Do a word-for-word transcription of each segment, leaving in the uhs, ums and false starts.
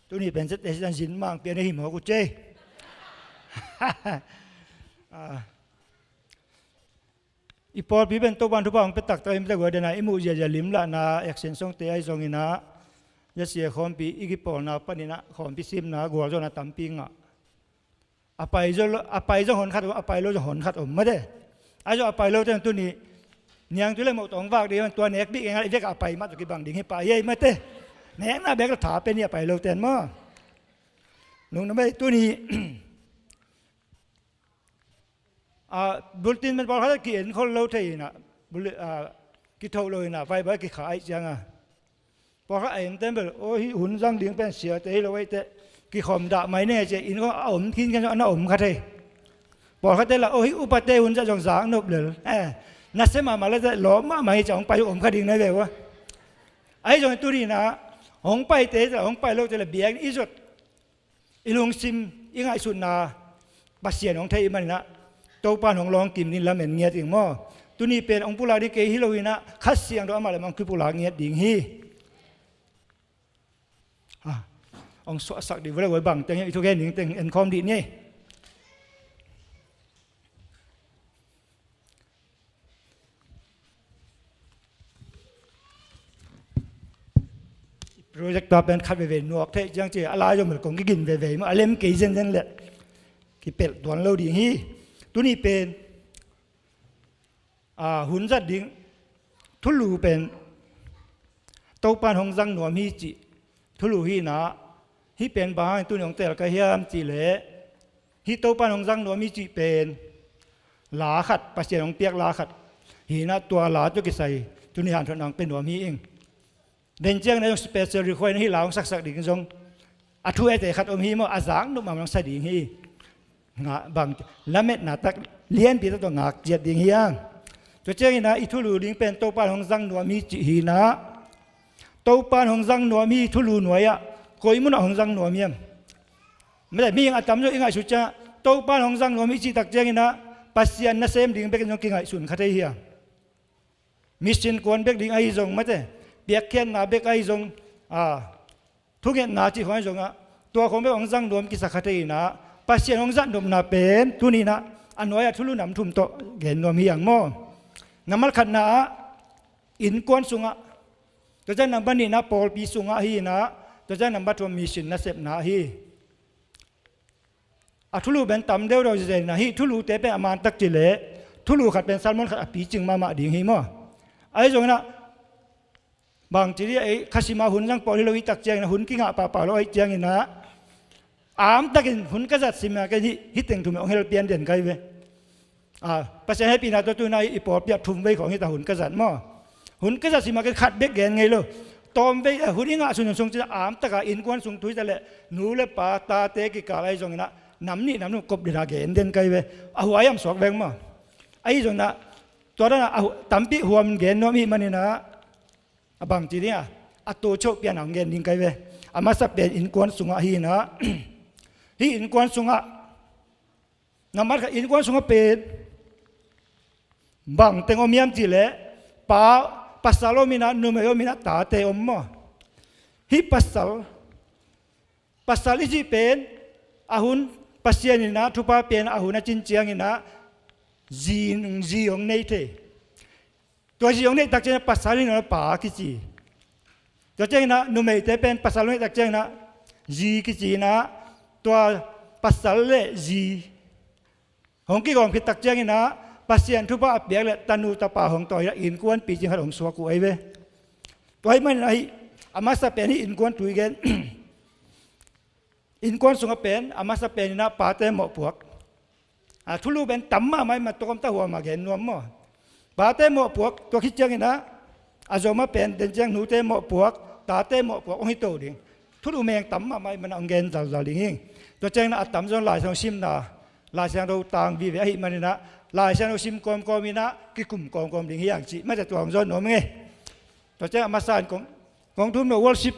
Tuni pen zet e sidan zin mang pian e hi mawk uh cei. Ah. I pawlpi pen Topan thupha hong pia taktak in pia guai dena i muh ziazia lim lahna action songte ahi zongin ah, zia sia khawmpi i kipawlna panin ah khawmpi simna gualzawhna tampi ngah. A pai zong, a pai zong hon khat om, a pai lo zong hon khat om mate. Ahi zong a pai lo ten tuni niangtui le moh tawh hong vak ding tua nek bik engal i vek a pai mah tawh kibang ding hi pah hi ei mate. Nekna bek la tha pen hi a pai lo ten maw. Nung na mei tuni a, bulletin pen pawlkhat ki-en khol lo thei inah, bul-, a, kithoh lo inah, vai bai kikha aih cianga. Pawlkhat a en ten bel, o, hih hun zang ding pen siate hi lo aih teh, kikhom dah mai ne cia, inn khong a om khin khen a na om kha thei. Pawlkhat te la, o, hih upate hun zah zong zak nop lel. Eh, na se mahmah le teh, lawm mahmah hi cia, hong pai om kha ding na ve ua. Ahi zong tuni inah, hong pai te, hong pai lo te la biak i zot. I lungsim, i ngaihsutna, Pasian hong thei i maninah, Topan hong lawng kim ding lamen ngiat ing maw. Tuni pen hong pulak ding kei hi lo inah, Kha Siangtho amah lam hong kipulak ngiat ding hi. Ah, hong suahsak dih vua le guai bang teng hi, i thugen ding teng en khawm dih ni. Projector pen khat veve nuak thei ciang ci a lai zong bel kong kigin veve maw a lem kei zenzen le kipelh tuan lo ding hi. Tuni pen, a, hun zat ding thulu pen Topan hong zang nuam hi cih thulu hi inah, hih pen bang hangin tuni hong tel ka hiam cih leh, hih Topan hong zang nuam hi cih pen la khat, Pasian hong piak la khat hi inah, tua la tawh kisai tuni hanthotna hong pia nuam hi ing. Den ciangin ah zong special request in hih la hong saksak ding zong a thu ete khat om hi maw, a zak nop mahmah hong sa ding hi. Ngah bang, lametna tak lianpi tak tawh ngak ciat ding hi ang. Tua ciangin ah i thulu ding pen Topan hong zang nuam hi cih hi inah, Topan hong zang nuam hi thulu nuai-ah koi munah hong zang nuam hiam? Mate, mihing a tamzaw i ngaihsut ciangah Topan hong zang nuam hi cih tak ciangin ah Pasian nasem ding bekin zong kingaihsun kha thei hiam? Mission kuan bek ding ahi zong mate, piakkhiatna bek ahi zong, a, thungetna cih khong ahi zongah tua khong bek hong zang nuam kisa kha thei inah, Pasian hong zat nopna pen tuni inah a nuai-ah thulu nam thum tawh gen nuam hi ang maw. Nambat khatna ah innkuan sungah, tua ciang nambat nihna pawlpi sungah hi inah, tua ciang nambat thum mission nasepna hi. A thulu pen tam deuhdeuh zenzen inah, hih thulute pen a man tak cih leh thulu khat pen sermon khat a picing mahmah ding hi maw. Ahi zongin ah bang ci dih, ei, khasima hun zang pawl hi lo i tak ciangin ah, hun kingah pahpah lo aih ciangin ah, amtakin hun ka zat sim a ken hih, hih teng thum hong hel pian den kai ve. A, Pasian hehpihna tawh tuni inah i pawlpi ah thum vei khawng hi ta hun ka zat maw. Hun ka zat sim a ken khat bek gen ngei lo. Tawm vei, a, hun i ngah sunsun sung cin a amtaka innkuan sung thu hi ta leh nu le pa tate kikal ahi zongin ah nam nih nam thum kop dena gen den kai ve. A huai am suak veng maw. Ahi zongin ah tua dan a, a hu-, tampi huam gen nuam hi manin ah, a bang ci ding a, a to choh pian a hong gen ding kai ve. A masa pen innkuan sungah hi inah, hih innkuan sungah, nambat khat innkuan sungah pen bang teng om hiam cih leh, pa, pasal om inah, numei om inah, tate om maw. Hih pasal, pasal i cih pen a hun Pasian inah thupha pian a hun a cin ciangin ah zi, zi hong nei thei. Tua zi hong neih tak ciangin ah pasal hi nawn lo pa kici. Tua ciangin ah numeite pen pasal hong neih tak ciangin ah zi kici inah, tua pasal le zi hong kigawm khit tak ciangin ah Pasian thupha a piak le tanu tapa hong tawi a innkuan picing khat hong suak uh ahi ve. Tua ahih manin ah hih a masa pen hih innkuan thu i gen, innkuan sungah pen a masa pen inah pate mawhpuak. A, thulu pen tam mahmah i mat tawh om ta huam a gen nuam maw. Pate mawhpuak, tua khit ciangin ah a zom a pen den ciang nute mawhpuak, tate mawhpuak hong hi to ding. Thulu meng tam mahmah i mat a hong gen zalzal ding hi. Tua ciangin ah a tamzaw Lai Siangtho simna, Lai Siangtho tang vive ahih manin ah Lai Siangtho sim kawmkawm inah kikum kawmkawm ding hi ang cih mate, tua hong zawn nuam ngei. Tua ciang a masa in kong, kong thum lo worship,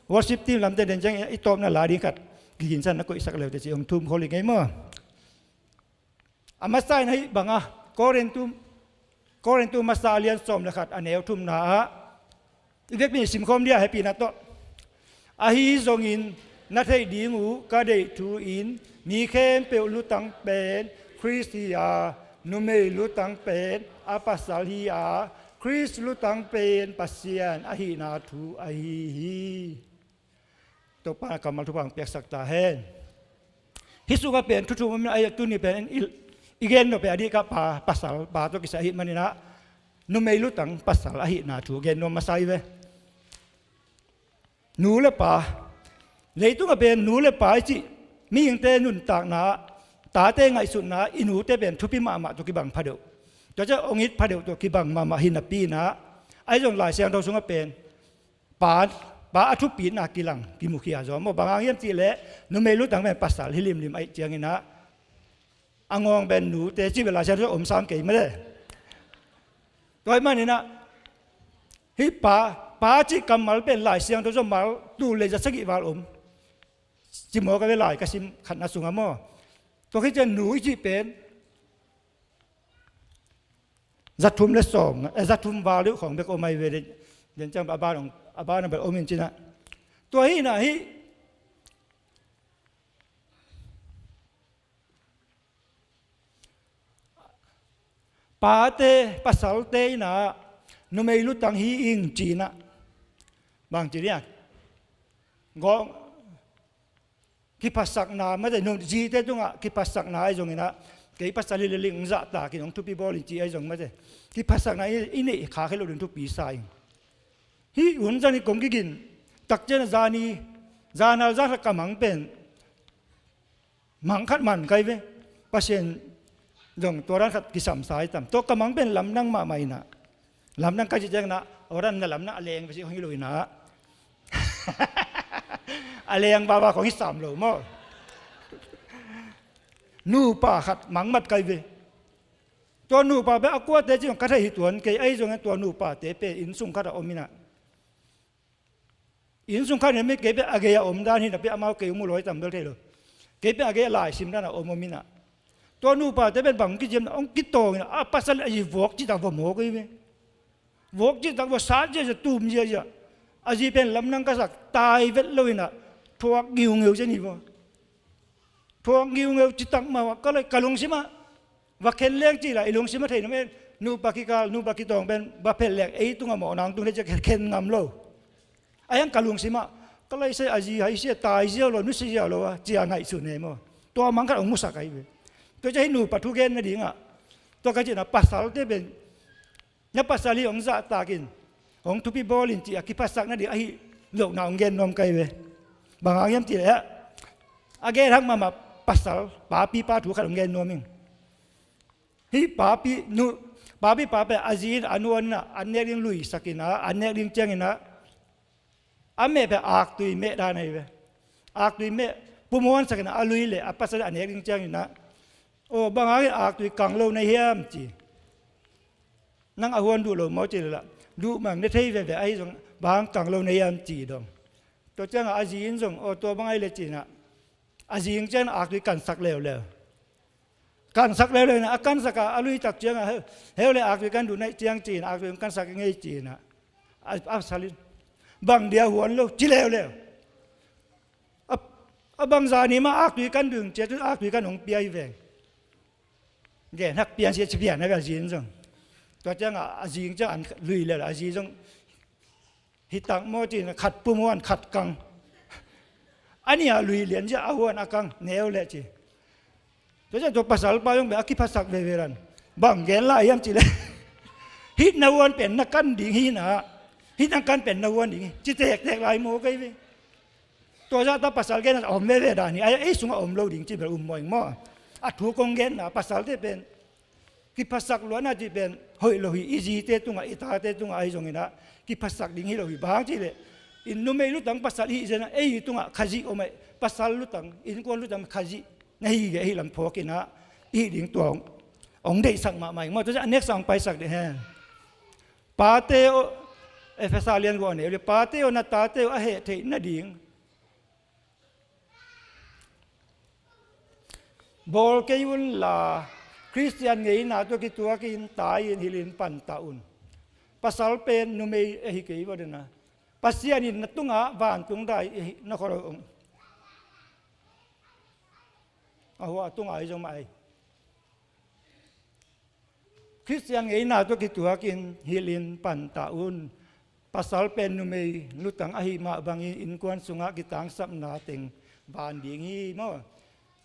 worship team lamte den ciang i tawpna la ding khat kiginsan na koihsak leute cih hong thum khol i ngei maw. A masa in ahih banga Korintu, Korintu masa a lian sawm le khat a neu thumna ah, i vekpi in simkhawm dia hehpihna tawh. Ahi zongin Na theih ding uh ka deih thu in, mi khempeuh lutang pen Khrist hi a, numei lutang pen a pasal hi a, Khrist lutang pen Pasian ahihna thu ahi hi. Topa na kammal thupha hong piaksak ta hen. Hih sungah pen thu thum om in ah, tuni pen i, i gen nop pen a dih ka pa, pasal pa tawh kisai ahih manin ah, numei lutang pasal ahihna thu gen nuam masa hi ve. Nu le pa. Leitungah pen nu le pa i cih mihingte nuntakna, tate ngaihsutna, i nute pen thupi mahmah tawh kibang phadeuh. Tua ciang hong it phadeuh tawh kibang mahmah hi napi in ah, ahi zong Lai Siangtho sungah pen pa, pa a thupina kilang, kimukhia zaw maw. Bang hang hiam cih leh numei lutang pen pasal hi limlim ahih ciangin ah, a ngawng pen nute cih pen Lai Siangtho om sam kei mah le. Tua ahih manin ah, hih pa, pa cih kammal pen Lai Siangtho sungah mal tul le za sagih val om. Ci mawk a ve, lai ka sim khatna sungah maw. Tua khit ciang nu i cih pen za thum le sawm, eh, za thum val deuh khawng bek om ahi ve. Den ciang a ban, a ban a bel om in ci in ah. Tua hi in ah hih pate, pasalte in ah numei lutang hi ing ci in ah. Bang ci ding a, gawng, kiphatsakna mate, nu, zite tungah kiphatsakna ahi zongin ah, kei pasal hi leh ling zahtakin hong thupi bawl in ci ahi zong mate, kiphatsakna i, i neih khak hi lo ding thupi sa ing. Hih hun zan i kong kigin tak ciang a, zani, zanal zan khat ka mang pen mang khat man kai ve. Pasian zong tua dan khat kisam sa hi tam. Tua ka mang pen lamdang mahmah in ah. Lamdang ka cih ciangin ah, tua dan na lamdang a leng ve cih hong hi lo in ah. A leng vava khong hi sam lo maw. Nupa khat mang mat kai ve. Tua nupa pen a kuate cih zong ka thei hi tuan kei, ahi zongin tua nupate pen innsung khat a om in ah. Innsung khat in ah, mi kei pen a gei a om dan hi napi, amau kei mu lawi tam bel thei lo. Kei pen a gei a laisim dan a om om in ah. Tua nupate pen bang kici hiam, hong kitawng in ah, a pasal a zi vuak citak vua mawk hi ve. Vuak citak vua, sat ziahziah, tum ziahziah. A zi pen lamdang ka sak, tai vet lo in ah, thuak ngiungeu cian hi vua. Thuak ngiungeu citak mah, ka lei, ka lungsim ah va khen leng ci la, i lungsim a thei nuam e. Nupa kikal, nupa kitawng pen va phelh leng ei tungah mawhna hong tung thei ci a khen ngam lo. Ahi hang ka lungsim ah, ka lei sai a zi hai sia, tai ziau lo, nusia ziau lo a, ci a ngaihsun e maw. Tua mang khat hong musak ahi ve. Tua ciang hih nupa thugen nading ah, tua ka cihna pasalte pen na pasal hi hong zahtakin, hong thupi bawl in ci a kiphatsak nading ahi lohna hong gen nuam kai ve. Bang hang hiam cih leh, a gen hak mahmah pasal, papi pa thu khat hong gen nuam ing. Hih papi, nu, papi pa pen a zi in a nuan in ah, an nek ding lui sak in ah, an nek ding ciangin ah, a meh pen aktui meh dan ahi ve. Aktui meh, pumhuan sak in ah, a lui leh a pasal a nek ding ciangin ah, aw, bang hangin aktui kang lo na hiam ci. Nang a huan duh lo maw ci leh lah, duh mang, na thei veve, ahi zong bang hang kang lo na hiam ci dong. Tua ciangah a zi in zong, aw, tua bang ahi leh ci in ah, a zi in ciangin aktui kansak leuleu. Kansak leuleu in ah, a kansak a, a lui tak ciangah, heu, heu leh aktui kan duh naih ciang ci in ah, aktui kansak ing ei ci in ah. A, a pasal in, bang dia huan lo, ci leuleu. A, a bang zani mah aktui kan duh ing ci a, tu aktui kan hong pia hi veng. Gen hak pian sia ci pian a, a zi in zong. Tua ciangah a zi in ciang an lui leuleu, a zi zong hi tak maw ci in ah, khat pumhuan, khat kang. A nih a lui lian ziah, a huan a kang, neu leh ci. Tua ciang tua pasalpa zong pen a kiphatsak veve dan. Bang gen lai hiam cih leh, hih na huan pen na kan ding hi in ah, hih na kan pen na huan ding hi, ci tektek lai maw kei ve. Tua zahta pasal genna a om veve dan hi, a, ei sungah om lo ding cih bel um mawh ing maw. A thu kong genna pasalte pen kiphatsak luatna cih pen hoih lo hi, i zite tungah, i tate tungah ahi zongin ah, kiphatsak ding hi lo hi. Bang hang cih leh, i numei lutang pasal i hih zen ah, ei tungah Khazih om ahi, pasal lutang, innkuan lutang Khazih na hi gei ahi lam phawk in ah, i hih ding tua hong, hong deihsak mahmah ing maw. Tua ciang a next a hong paisak ding hen. Pate aw, Efesa lian guk a neu li, pate aw, na tate uh a heh theih nading bawl kei un la, Khristian ngeina tawh kituakin tai-in hilhin panta un. Pasal pen numei ahi kei vua den a, Pasian in na tungah vantung dai ahi na khol uh. A hua a tunga ahi zong mah ahi. Khristian ngeina tawh kituakin hilhin pantah un. Pasal pen numei lutang ahi mah bangin innkuan sungah kitangsapna teng van ding hi maw.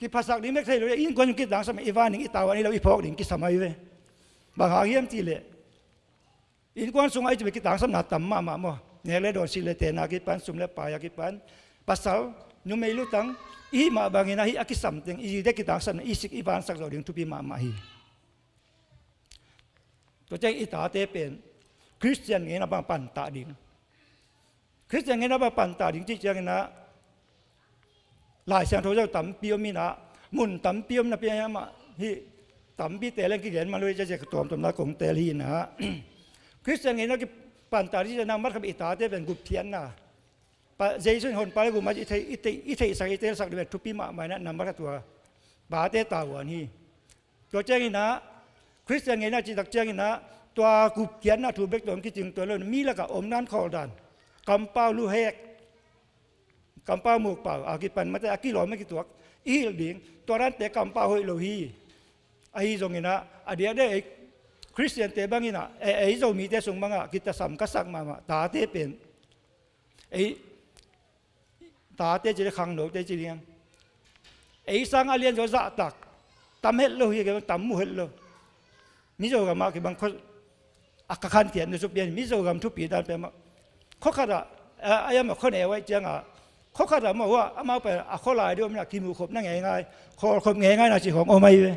Kiphasak ding bek thei lo, innkuan sung kitangsap i van ding, i tavuan hi lo, i phawk ding kisam ahi ve. Bang hang hiam cihleh, innkuan sungah i cih bek kitangsapna tam mahmah maw. Nek le dawn, silh le tenna kipan, sum le pai a kipan, pasal numei lutang i hih mah bangin ahi a kisam teng i zite kitangsapna i sik i vansak zawh ding thupi mahmah hi. Tua ciang i tate pen Khristian ngeina bang pantah ding. Khristian ngeina bang pantah ding cih cianginah Lai Siangtho zong tampi om inah, mun tampi om napi amah hih tampi teel leng kigen man lo hi, cia cia ka tuamtuamna kong teel hi inah. Khristian ngeina kipantah ding cih cianginah mat khat i tate pen gupkhiatna. Pa, Jesu in honpa le gum a i thei, i thei, i theihsak, i teelsak ding pen thupi mahmah inah, nambat khat tua pate tavuan hi. Tua cianginah Khristian ngeina cihtak cianginah tua gupkhiatna thu bek tawh kicing tuan lo, mi lakah omdan khawldan, kampau luhek, kampau mukpau a kipan mate a kilawm a kituak i hilh ding. Tua dante kampau hoih lo hi. Ahi zonginah a diakdiak ei Khristiante banginah, ei, ei Zomite sung bangah kitasam ka sak mahmah tate pen, ei tate ci le khangnote ci ding, ei sang a lianzaw zahtak tam het lo hi, kei bang tam mu het lo. Mizo gamah kei bang khua a ka khankhiat na supian, Mizo gam thupi dan pia mah, khua khatah, a, a yam a khua neu aih cianga, khua khatah mah hua amau pen a khua lai deuh om inah kimuhkhopna ngeingai, khawlkhop ngeingai na cih khawng om ahi ve.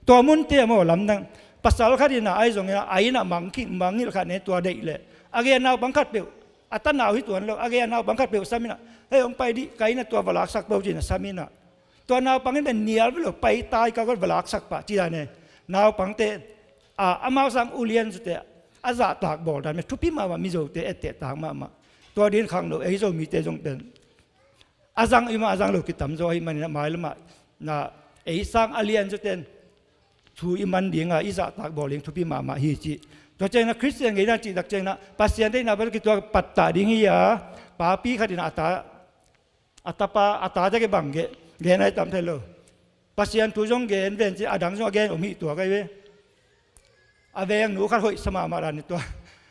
Tua munte ah maw lamdang, pasal khat inah ahi zonginah a innah mangngilh, mangngilh khat ne tua deih leh a gei a naupang khat peuh, a tanau hi tuan lo, a gei a naupang khat peuh sam inah, hei hong pai dih, ka innah tua va laksak po ci-inah sam inah, tua naupang in pen nial ve lo, pai tai ka got va laksak pah ci dan e. Naupangte, a, amau sang ulian zute a zahtak bawl dan pen thupi mahmah, Mizote etteh tak mahmah. Tua dingin khangno ei Zomite zong pen a zang i mah a zang lo kitamzaw ahih maninah mailamah na ei sang a lianzawten thu i man dinga i zahtak bawl ding thupi mahmah hi cih. Tua cianginah Khristian ngeina cihtak cianginah Pasian deihna bel kituak pattah ding hi a, papi khat inah a ta, a tapa, a tate kei bang gen, gen ahi tam thei lo. Pasian thu zong gen ven ci, a dang zong a gen om hi tuak ahi ve. A vengnu khat hoihsa mahmah dan hi tua.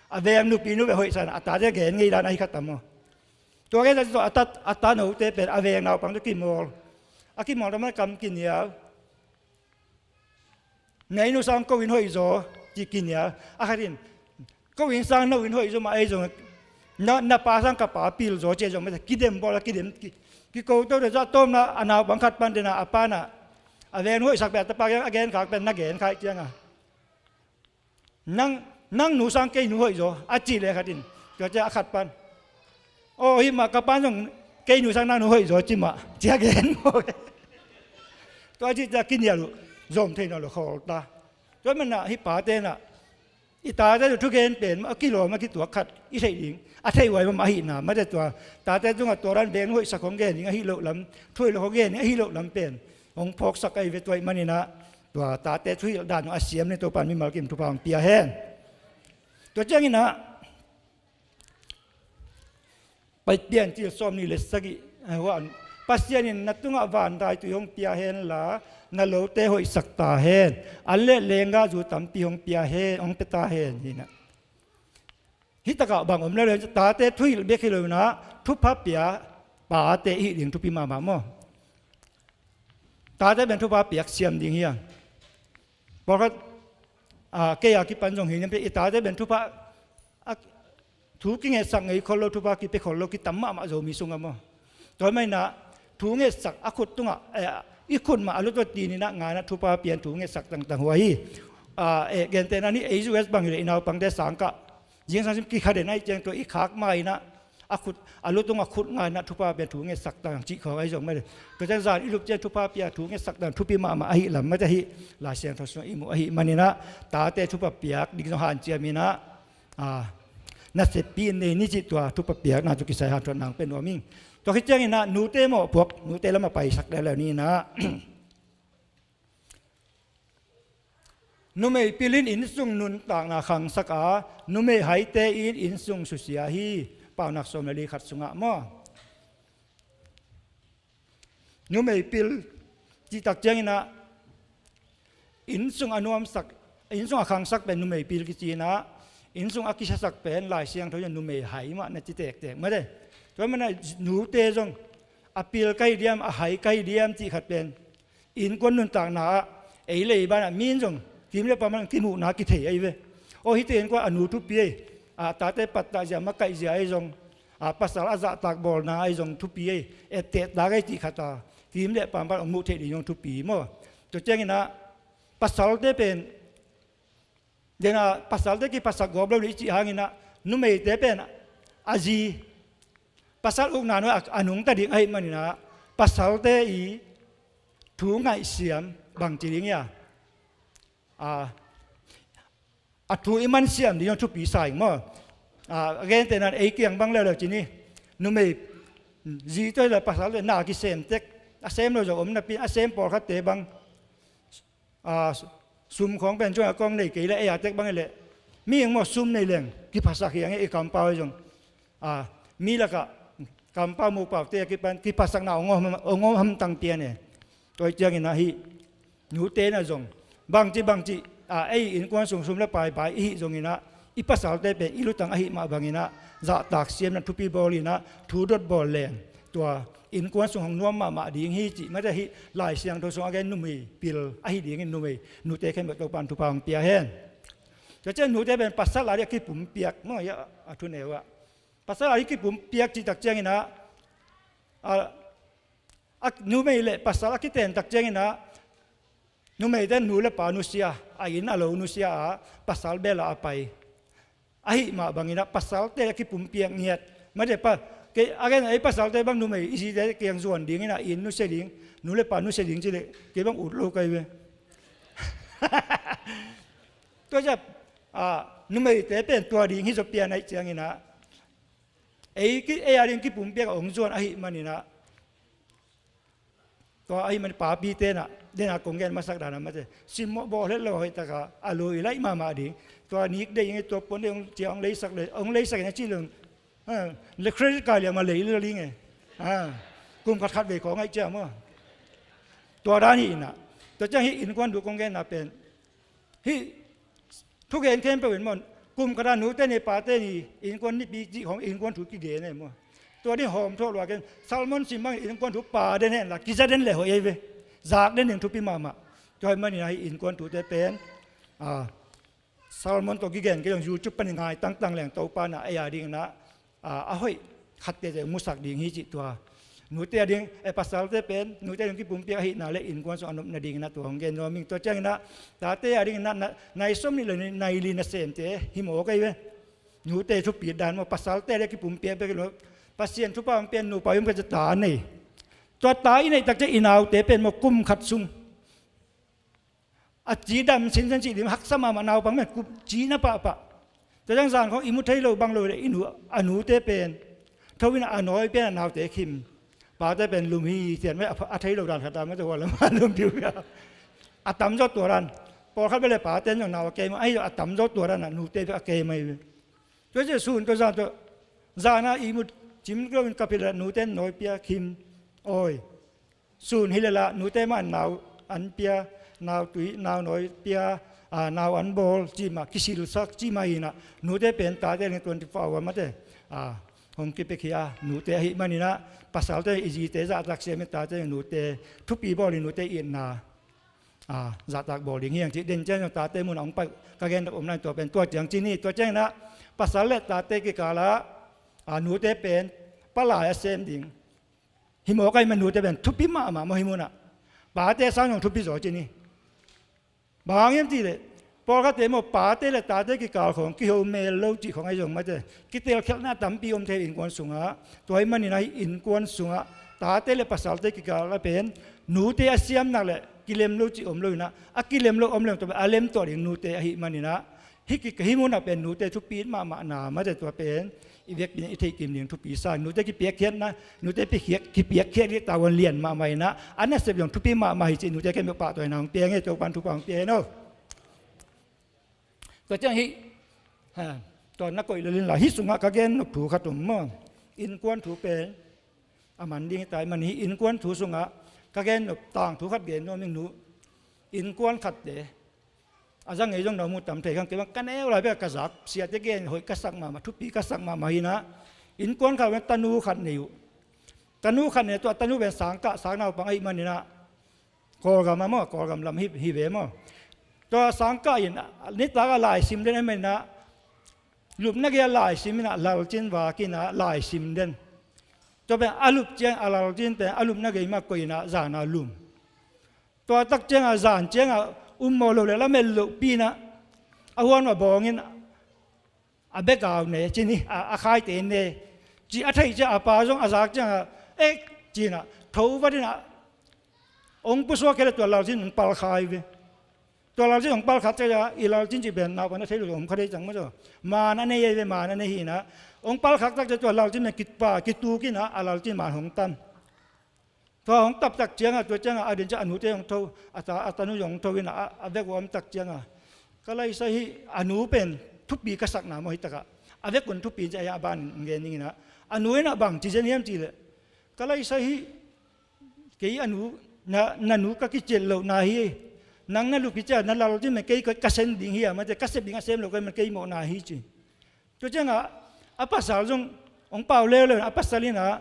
A veng nupi nu ve hoihsa dan a tate gen ngei dan ahi khat tam maw. Tua gen dan tua a ta, a ta note pen a veng naupang tua kimawl. A kimawl tua man kam kinial. Na inn uh sang ko inn hoih zaw ci kinial. A khat in ko inn sang no inn hoih zaw mah ei zong, na, na pa sang ka pa pil zaw ci ei zong mah kidem bawl a kidem ki, kiko to de zah tawmna a naupang khat pan dena a pa na a veng hoihsak pen a tapa gen, a gen khak pen na gen khaih cianga. Nang, nang nu sang kei nu hoih zaw a cih leh khat in, tua cia a khat pan, aw hih mah ka pan zong kei nu sang nang nu hoih zaw ci mah cia gen maw. Tua cih cia kinial uh zom thei nawn lo khawl ta. Tua manah hih pate nah i tate thu thugen pen a kilawm a kituak khat i theih ding a theih huai mahmah ahihna mate tua tate tungah tua dan veng nu hoihsak hong gen ding ahi loh lam, thu hoih lo hong gen ding ahi loh lam pen hong phawksak ahi ve. Tua ahih maninah tua tate thuhilh dan a siam ni Topan mimal kim thupha hong pia hen. Tua cianginah Pai Piancil sawm nih le sagih, eh, huan, Pasian in na tungah van daitui hong pia henla na lote hoihsak ta hen. An le lengga zu tampi hong pia hen, hong pia ta hen hinah. Hih takah bang om le le tate thuhilh bek hi lo inah thupha pia pate i hih ding thupi mahmah maw. Tate pen thupha piak siam ding hi a. Pawlkhat, a, kei a kipan zong hi niam pe i tate pen thupha, a, thu kingetsak ngei khol lo, thupha kipia khol lo kitam mahmah Zomi sungah maw. Tua maninah thu ngetsak a khut tungah, eh, i khut mah a lu tua tininah ngainah thupha pian thu ngetsak tangtang hua hi. A, eh, gentehna ni ei U S bang hi le i naupangte sangkah zingsang sim kikha den ahi ciang tua i khak ma inah a khut, a lu tungah khut ngainah thupha pian thu ngetsak tang cih khawng ahi zong mah le. Tua ciang zan i lup ciang thupha pia thu ngetsak tang thupi mahmah ahi lam mah te ahi Lai Siangtho sungah i muh ahih maninah tate thupha piak ding zong hanciam inah, a, naseppi in nei ni cih tua thupha piakna cu kisai hanthot nang pe nuam ing. Tua khit cianginah nute mawhpuak, nute lamah paisak leuleu ni inah. Numei pil in innsung nuntakna khangsak a, numei haite in innsung susia hi. Paunak sawm le li khat sungah maw. Numei pil Cih tak ciangin ah, inn sung a nuamsak, inn sung a khangsak pen numei pil kici in ah, inn sung a kisiasak pen Lai Siangtho in numei hai mah na ci tektek mate. Tua manin ah nute zong a pil ka hi diam, a hai ka hi diam cih khat pen innkuan nuntakna ah ei le ei banah mi in zong kim le pam ah kimuhna kithei ahi ve. Aw, hihte innkuan a nu thupi ei, a tate pattah zia, makaih zia ahi zong, a pasal a zahtak bawlna ahi zong thupi ei, etteh tak ei cih khat a kim le pam pan hong muh theih ding zong thupi maw. Tua ciangin ah pasalte pen, den a pasalte kiphasak gawp lo ding i cih hangin ah, numeite pen a zi, pasal ukna nuai a, a nungta ding ahih manin ah, pasalte i thu ngaihsiam bangci ding hia, a, a thu i mansiam ding zong thupi sa ing maw. A, a gentehna in ei kiang bang leuleu ci ni, numei zi tawh le pasal le na kisem tek, a sem lo zong om napi, a sem pawlkhatte bang, a, sum khawng pen cuang a kawng nei kei le, ei a tek bang hi leh, mi eng maw sum nei leng kiphasak hi ang e, i kampau hi zong, a, mi lakah kampau mupaute a kipan kiphasakna hong om, hong om hamtang pian e. Tua hi ciangin ah hih nute na zong bangci bangci, a, ei innkuan sung sum le pai bai i hih zongin ah, i pasalte pen i lutang ahih mah bangin ah, zahtak siamna thupi bawl in ah, thu dot bawl leng tua innkuan sung hong nuam mahmah ding hi cih mate. Hih Lai Siangtho sung a gen numei pil ahi dingin numei, nute khempeuh Topa'n thupha hong pia hen. Tua ciang nute pen pasal a ding a kipumpiak maw, a, a thuneu ah, pasal a ding kipumpiak cih tak ciangin ah, a, a, numei le pasal a kiten tak ciangin ah, numeite nu le pa nusia, a inn a lo nusia a, pasal bel ah a pai ahih mah bangin ah, pasalte a kipumpiak ngiat mate. Pa, kei a gen, ei pasalte bang numei i zite kiang zuan dingin ah, inn nusia ding, nu le pa nusia ding ci leh kei bang ut lo kai ve. Tua ciang, a, numeite pen tua ding hi zaw pian ahih ciangin ah, ei ki, ei a ding kipumpiak a hong zuan ahih manin ah, tua ahih manin papite in ah, den a kong gen masak dan a mate, simmawh bawl het lo hoih tak a, a lui laih mahmah ding. Tua nik deih ing e, tua puan deih ong cia, ong leisak le, ong leisak in a ci leng, ha, le credit card liam a lei lel ing e. Ha, kum khat khat vei khawng ngaih cia maw. Tua dan hi in ah, tua ciang hih innkuan thu kong genna pen, hih thugen khempeuh in maw, kum khat a nute ni pate ni innkuan nipi cih khawng innkuan thu kigen e maw. Tua ding hawm thawh lua ken, sermon sim bangin innkuan thu pa den hen la, kiza den le hoih ei ve. Zak den ding thupi mahmah. Tua ahih manin ah hih innkuan thute pen, a, sermon tawh kigen kei zong YouTube panin ngai tangtang leng Topa'n ah ei a dingin ah, a, a hoih khat tete musak ding hi cih tua. Nute a ding, e, pasalte pen nute a ding kipumpiak ahihna le innkuan sung a nop nadingin ah tua hong gen nuam ing. Tua ciangin ah tate a dingin ah, na, nai sawm nih le nai li nasemte hi mawk ei ve. Nute thupi dan maw, pasalte a ding kipumpiak bek hi lo. Pasian thupha hong pian nupa i om ka cia ta nei. Tua ta i neih tak ciang i naute pen maw, kum khat sung a cidam sinsen cih ding haksa mahmah naupang mah, kup cina pahpah. Tua ciang zan khawng i mu thei lo bang lo le i nu, a nute pen tho in a nawi pen a naute khim. Pate pen lum hi cian mah, a thei lo dan khat a mah, tua lam a lum piu piu. A tamzaw tua dan. Pawlkhat bel le pate in zong nau a kei mah, ahi zong a tamzaw tua dan a nute bek a kei mah hi ve. Tua ciang sun tua zan tua, zan a i mu cim lo in ka pil a nute in nawi pia khim. Awi. Sun hi le la, nute mah nau an pia, nau tui, nau nawi pia, a, nau an bawl, ci mah, kisilsak, ci mah hi in ah, nute pen tate ling twenty-four hour mate, a, hong kipia khia, nute ahih manin ah, pasalte i zite zahtak siam in tate nute thupi bawl in nute itna, a, zahtak bawl ding hi hang ci, den ciang tate mun ah hong pai, ka gen dak om lai tua pen, tua ciang ci ni, tua ciangin ah, pasal le tate kikal ah, a, nute pen, palai a sem ding. Hi mawk a, i ma nute pen thupi mahmah maw hih munah. Pate sang zong thupi zaw ci ni. Bang hang hiam cih leh, pawlkhatte maw, pate le tate kikal khawng kiho mel lo cih khawng ahi zong mate, kitelkhialhna tampi om thei innkuan sungah. Tua ahih manin ah hih innkuan sungah tate le pasalte kikal ah pen nute a siamnak le kilem lo cih om lo in ah, a kilem lo om leng tua pen a lemtuah ding nute ahih manin ah, hih ki, hih munah pen nute thupi mahmahna mate, tua pen i vekpi-in i theihkim ding thupi sa. Nute kipiakkhiatna, nute kipiak, kipiakkhiat ding tavuan lian mahmah in ah, a nasep zong thupi mahmah hi cih nute khempeuh pahtawi-in ah hong pia ing e, Topa'n thupha hong pia hen aw. Tua ciang hih, ha, tua na koih lel inla, hih sungah ka gen nop thu khat om maw. Innkuan thu pen a man ding hi ta, i man hi innkuan thu sungah ka gen nop tangthu khat gen nuam ing. Nu innkuan khatte a za ngei zong na om uh tam thei kha. Kei bang ka neu lai bek a ka zak, siate gen hoih ka sak mahmah, thupi ka sak mahmah hi in ah, innkuan khat bang tanu khat nei uh. Tanu khat nei, tua tanu pen sangkah, sang naupang ahih man in ah, Kawlgam ah maw, Kawlgam lam hi, hi ve maw. Tua sangkah in ah, nitak a laisim den ahih man in ah, lupna gei a laisim in ah, lalcin vak in ah laisim den. Tua pen a lup ciang a lalcin pen a lupna gei mah koih in ah, zan a lum. Tua tak ciang a, zan ciang a um mawh lo leh lamet lohpi in ah, a huan mah bawng in a begau ne ci ni, a, a khaite ne ci a theih ciang a, pa zong a zak ciang a, eh, ci in ah tho vat in ah, hong pusuak kei leh tua lalcin hong palkhak hi ve. Tua lalcin hong palkhak ciang a, i lalcin cih pen naupan a thei lo om kha dei ciang maw, tua man a nei hi ve, man a nei hi in ah, hong palkhak tak ciang tua lalcin pen kipa, kituk in ah, a lalcin man hong tan. Tua hong tap tak ciang a, tua ciang a, a din ciang a nute hong tho, a ta, a tanu zong hong tho in ah, a, a vek uh a om tak ciang a, ka laisa hi, a nu pen thupi ka sakna maw, hi tak a, a vek un thupi in ci a, a ban in gen ning in ah, a nu in ah bang ci zen hiam cih leh, ka laisa hi, kei a nu, na, na nu ka kicial lohna hi, nang na lup hi ciang a, na lalcin pen kei ka, ka sem ding hi a, mate, ka sep ding a sem lo ka hi man, kei mawhna hi ci. Tua ciang a, a pasal zong hong pau leuleu in ah, a pasal in ah,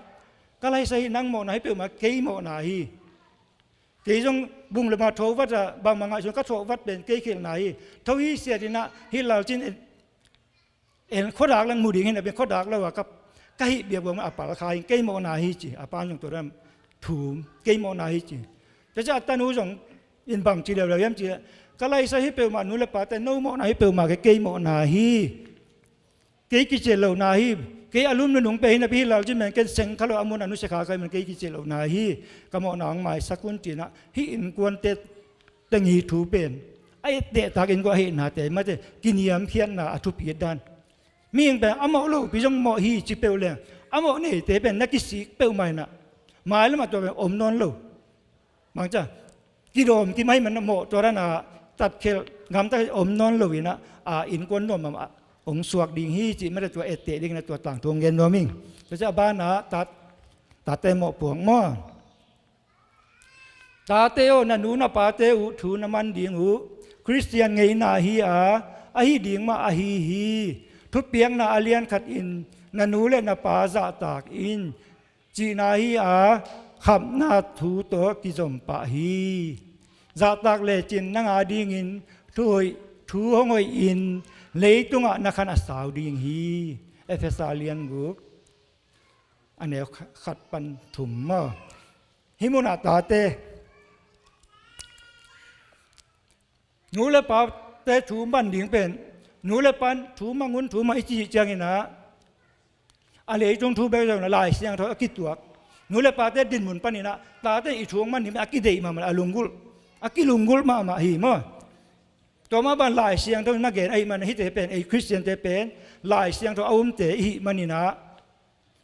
ka laisa hi, nang mawhna hi peuhmah, kei mawhna hi. Kei zong bung le ma tho vat a, bangmah ngaihsun ka tho vat pen kei khelhna hi. Tho hi siat in ah, hih lalcin en, en khuadak lang mu ding hi in ah, pen khuadak lo a ka, ka hih biak bawm a palkhak hi, kei mawhna hi ci. A pa in zong tua dan thum, kei mawhna hi ci. Tua ciang a tanu zong in bang ci leuleu hiam cih leh, ka laisa hi peuhmah, nu le pate, no mawhna hi peuhmah, kei, kei mawhna hi. Kei kicial lohna hi, kei a lum nunung pen hi napi, hih lalcin pen ken seng kha lo, a mun a nusia kha ka hi man, kei kicial lohna hi, ka mawhna hong maisak un ci in ah, hih innkuante teng hi thu pen a ettehtak in kua ahihnate, mate, kiniamkhiatna a thupi dan. Mihing pen a mawh lopi zong mawh hi ci peuh leng, a mawh neite pen na kisik peuhmah in ah, mailam ah tua pen om nawn lo. Bang ci a, kidawm kim ahih man a mawh, tua dan a tatkhelh gamta om nawn lo in ah, a innkuan nuam mahmah hong suak ding hi cih mate, tua etteh ding in ah tua tangthu hong gen nuam ing. Tua ciang a ban ah, ta, tate mawhpuak maw. Tate aw, na nu na pate uh thu na man ding uh Khristian ngeina hi a, ahi ding mah ahi hi. Thupiakna a lian khat in na nu le na pa zahtak in, cihna hi a, khamna thu tawh kizom pah hi. Zahtak lecin nang a dingin thuhoih, thu hong hoih in, leitungah na khan a sau ding hi. Efesa lian guk, a neu khat pan thum maw. Hih munah tate, nu le pate thu man ding pen, nu le pa in thu mang un, thu mang i cih ciangin ah, a leitung thu bek zong in ah, Lai Siangtho a kituak, nu le pate dinmun panin ah tate in i thu hong man ding pen a kideih mahmah, a lunggulh, a kilunggulh mahmah hi maw. Tua mah bang Lai Siangtho in na gen ahih man, hihte pen, ei Khristiante pen Lai Siangtho a umte i hih manin ah,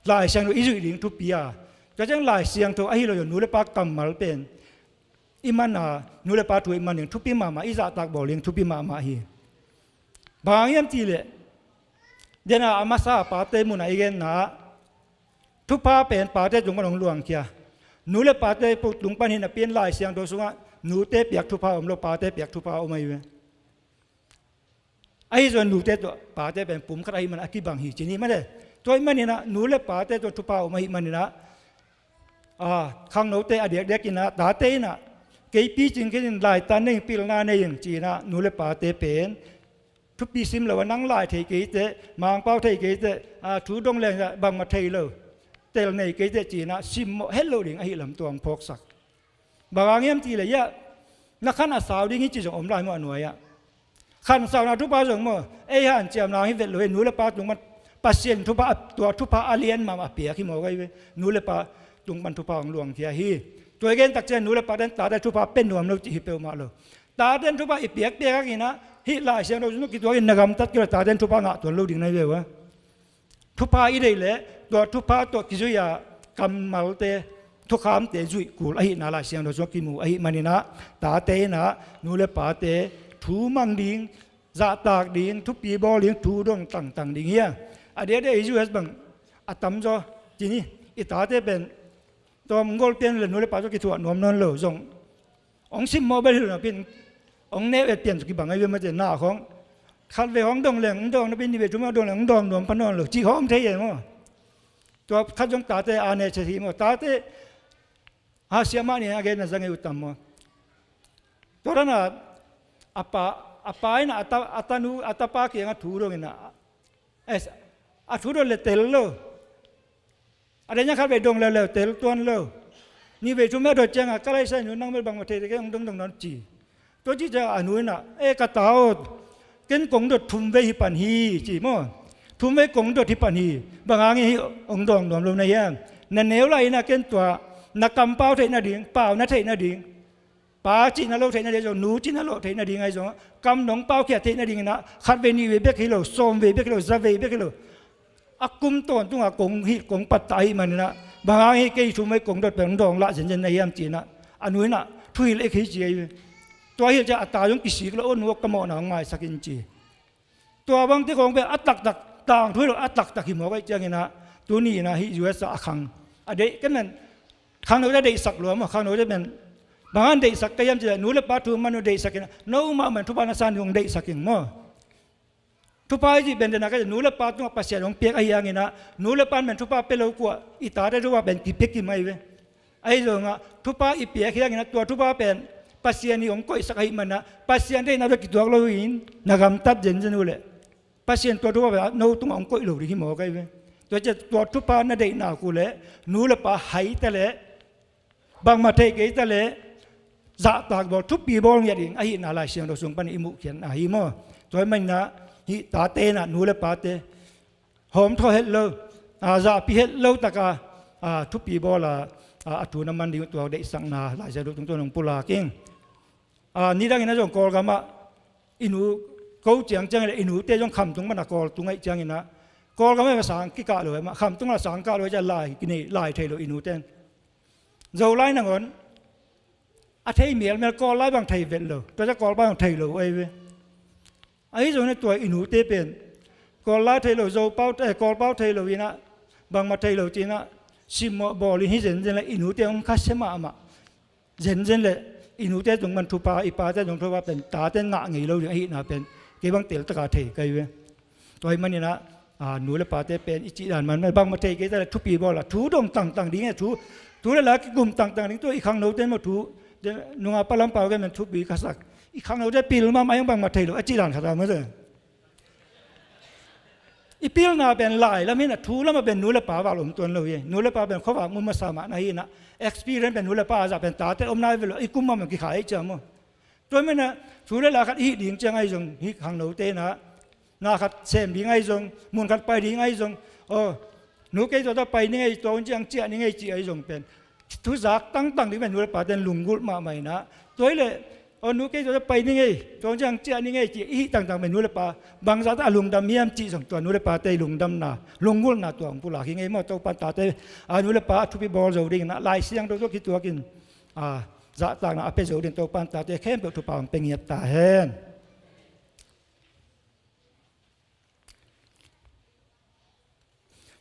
Lai Siangtho i zuih ding thupi a. Tua ciang Lai Siangtho ahi lo zong nu le pa kammal pen i man a, nu le pa thu i man ding thupi mahmah, i zahtak bawl ding thupi mahmah hi. Bang hang hiam cih leh, den a, a masa pate mun a i genna ah, thupha pen pate tung pan hong luangkhia. Nu le pate tung pan hi napi in Lai Siangtho sungah nute piak thupha om lo, pate piak thupha om ahi ve. Ahi zong nute tawh pate pen pum khat ahih man a kibang hi ci ni maw le. Tua ahih manin ah nu le pate tawh thupha om ahih manin ah, a, khangnote a diakdiak in ah, tate in ah, kei picing khin in, laitan nei ing, pilna nei ing ci in ah, nu le pate pen thupi sim lo a, nang lai thei kei teh, Mangpau thei kei teh, a, thu dong leng ah bangmah thei lo, tel nei kei teh ci in ah simmawh het loh ding ahih lam tua hong phawksak. Bang hang hiam cih leh, ia, na khan a sau ding hi ci zong om lai maw a nuai ah. Khansauna thupha zong maw, ei hanciamna hi vet lo hi, nu le pa tung pan Pasian thupha, tua thupha a lian mahmah a piak hi maw, ka hi ve. Nu le pa tung pan thupha hong luangkhia hi. Tua i gen tak ciang nu le pa ten tate thupha pia nuam lo cih hi peuhmah lo. Tate in thupha i piakpiak in ah, hih Lai Siangtho sung kituak in na gamtat kei leh tate in thupha ngah tuan lo ding na hi ve ua. Thupha i deih leh tua thupha tawh kizui a, kammalte, thukhamte zuih kul ahihna Lai Siangtho sungah kimu ahih manin ah, tate in ah nu le pate thu mang ding, zahtak ding, thupi bawl ding, thu dong tangtang ding hi a. A diakdiak i U S bang a tamzaw ci ni, i tate pen Tawm gol pian le nu le pa tawh kithuah nuam nawn lo zong, hong simmawh bel hi lo napi-in, hong neu et pian tawh kibang ahi ve mate. Na khawng khatvei hong dong leng hong dawng napi-in, nihvei thumvei hong dawng leng hong dawng nuam pha nawn lo cih khawng om thei e maw. Tua khat zong tate a neh chet hi maw. Tate hahsia mah ni a gen na za ngei uh tam maw. Tua dan a, a pa, a pa in a ta, a tanu, a tapa kiangah thu dong in a, eh, a thu dot le tel lo. A deih ciang khatvei dong leuleu tel tuan lo. Nihvei thumvei a dot ciangah, ka laisa in nu, nang bel bangmah thei kei, hong dong dong nawn ci. Tua cih ciangah a nu in a, e ka ta aw, ken kong dot thumvei hi pan hi ci maw. Thumvei kong dot hi pan hi. Bang hang hi hong dawng nuam lo na hiam? Na neu lai in a ken tua na kampau theih nading, pau na theih nading, pa cihna lo theih nading ahi zong, nu cihna lo theih nading ahi zong, kam nong paukhia theih nading in a, khatvei nihvei bek hi lo, sawmvei bek hi lo, zavei bek hi lo, a kum tawntungah kong hih, kong pattah ahih manin a, bang hang hi kei thumvei kong dot pen hong dawng lah zenzen na hiam ci in a, a nu in a thuhilh ek hi ci ahi ve. Tua hilh ciang a ta zong kisik lo, aw nu aw, ka mawhna hong maisak in ci. Tua bangte khawng pen a taktak, tangthu hi lo, a taktak hi mawk ahih ciangin a, tuni in a hih U S ah a khang, a deih, ken men khangnote deihsak lua maw, khangnote pen bang hang deihsak ka hiam ci leh, nu le pa thu man uh deihsak in a, no mah man thupha na sa ni hong deihsak in maw. Thupha i cih pen dena ka, nu le pa tungah Pasian hong piak ahih hangin a, nu le pa in pen thupha pia lo kua, i tate thupha pen kipia kim ahi ve. Ahi zongah thupha i piak hi hangin a, tua thupha pen Pasian in hong koihsak ahih manin a, Pasian deihna bek kituak loin na gamtat zenzen uh leh, Pasian tua thupha pen no tungah hong koih lo ding hi mawk ahi ve. Tua ciang tua thupha na deihna uh leh, nu le pa hai ta leh, bangmah thei kei ta leh, zahtak bawl, thupi bawl ngiat ding ahihna Lai Siangtho sung panin i muhkhiatna hi maw. Tua ahih manin a, hih tate in a, nu le pate hawmthawh het lo, a, zahpih het lo taka, a, thupi bawl a, a, a thu na man ding uh tua deihsakna Lai Siangtho tungtawn hong pulak ing. A, nidangin a zong Kawlgamah i nu ko ciangciang le i nute zong khamtung pan a Kawl tung ahih ciangin a, Kawlgamah a sang kikah lo e mah, khamtung a sang kah lo e, ciah lai kinei, lai thei lo i nute in. Zolai nangawn a thei mialmial, Kawl lai bang thei vet lo. Tua ciah Kawl bang thei lo ahi ve. Ahi zongin a tua i nute pen Kawl lai thei lo, Zopau, eh, Kawlpau thei lo in a, bangmah thei lo ci in a, simmawh bawl in hi zenzen le i nute hong khasia mahmah. Zenzen le i nute tung pan thupha, i pate tung thupha pen tate in ngah ngei lo ding ahihna pen kei bang teltaka thei ka hi ve. Tua ahih manin a, a, nu le pate pen i cih dan man, bangmah thei kei ta leh thupi bawl a, thu dong tangtang ding e, thu, thu le la kikum tangtang ding. Tua i khangnote maw thu, nungak pa Lam Pau gen pen thupi ka sak, i khangnote pil mahmah, a hiang bangmah thei lo a cih dan khat a maw. I pilna pen lai lam hi in a, thu lamah pen nu le pa val om tuan lo hi. Nu le pa pen khuavak mu masa mah na hi in a, experience pen nu le pa a zah pen tate om nai ve lo, i kum mahmah kikhai ahih ciang maw. Tua ahih manin a, thu le la khat i hih ding ciang ahi zong, hih khangnote in a, na khat sem ding ahi zong, mun khat pai ding ahi zong, aw, nu kei tua ta pai ning ei, tua hun ciang ciah ning ei cih ahi zong pen thuzak tangtang ding pen nu le pate in lunggulh mahmah in a. Tua hi leh, aw, nu kei tua ta pai ning ei, tua hun ciang ciah ning ei cih i hih tangtang pen nu le pa bangzah ta a lungdam hiam cih zong tua nu le pate i lungdamna, lunggulhna tua hong pulak hi ing ei maw. Topa in tate, a, nu le pa a thupi bawl zo dingin a, Lai Siangtho tawh kituakin, a, zahtakna a pia zo dingin Topa in tate khempeuh thupha hong pia ngiat ta hen.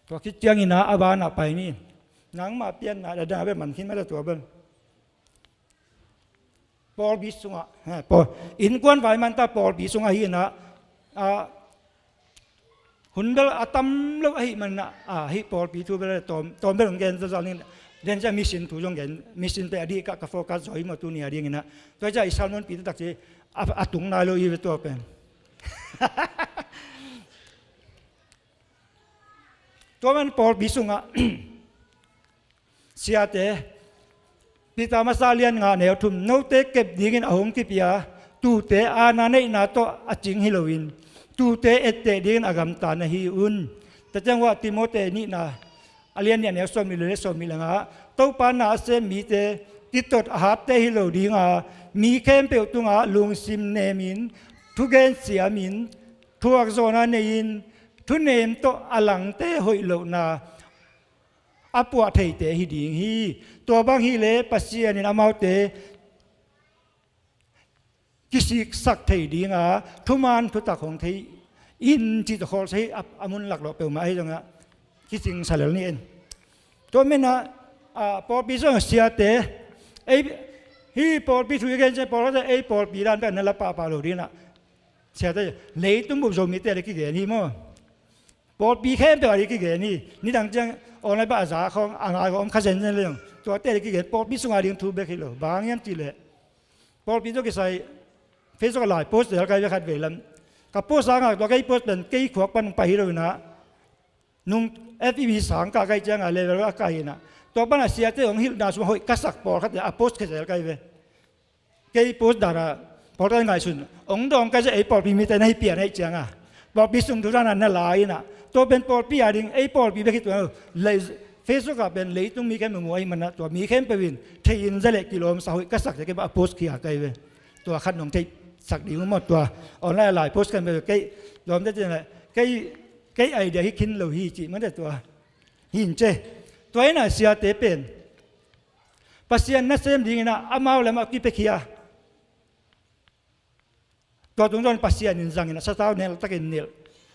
Tua khit ciangin a, a banah pai ni. Nangmah pianna dada bel man khin mah ta tua bel. Pawlpi sungah, he, pawl, innkuan vai man ta pawlpi sungah hi in a, a, hun bel a tam lo ahih manin a, a, hih pawlpi thu bel tawm, tawm bel hong gen zawzaw ning. Den ciah mission thu zong gen, mission pen a dih ka, ka focus zaw hi maw tuni a dingin a. Tua ciah i sermon pi taktak ci, a, a tung nai lo hi ve tua pen. Tua man pawlpi sungah, siate, Peter masa lian nga neu thum, note kep dingin a hong kipia tuute aana neihna tawh a cing hi loin, tuute etteh dingin a gamta na hi un. Tua ciang uah Timote nihna, a lian nih a neu sawmnih le sawmnih le nga, Topa na a sem mite, kitot a hatte hi lo dinga, mi khempeuh tungah lungsim nemin, thugen siamin, thuakzawhna nei-in, thunem tawh a langte hoih lohna a puah theite hi ding hi. Tua bang hileh Pasian in amaute kisiksak thei dinga thuman thutak hong thei in cih tawh khawl sa hi. A, a mun laklawh peuhmah ahi zongah kicing sa lel ni in. Tua menah, a, pawlpi sung siate, ei, hih pawlpi thu i gen ciang pawlkhatte ei pawlpi dan bek na la pahpah lo ding inah, siate, leitung bup Zomite le kigen hi maw. Pawlpi khempeuh a ding kigen hi. Nidang ciang online pan a za khawng a ngai khawng om kha zenzen le zong, tuate a ding kigen, pawlpi sung a ding thu bek hi lo. Bang hang hiam cih leh pawlpi tawh kisai Facebook ah lai post zel kai ve khat vei lam. Ka post a ngak tua kei post pen kei khuak pan pai hi lo inah, nung F B sang kah kai ciang a level a kai inah, tua pan a siate hong hilhna sung hoih ka sak pawlkhatte a post khia zel kai ve. Kei post dan a pawlkhat ngaihsun, hong dawng kai ciang ei pawlpi mite na hi pian ahih ciang a, pawlpi sung thu dan a na lai inah, tua pen pawlpi a ding, ei pawlpi bek hi tua lo. Lei, Facebook ah pen leitung mi khempeuh mu ahih manin ah, tua mi khempeuh in thei in za leh kilawm sa hoih ka sak ciang kei bang a post khia kai ve. Tua khat nong theihsak ding uh maw, tua online a lai post kan bel kei lawmte cih leh kei, kei idea hi khin lo hi cih mate tua hi in ce. Tua inah siate pen Pasian nasem ding inah amau le amau kipiakhia. Tua tungtawn Pasian in zang inah satau nel takin nilh.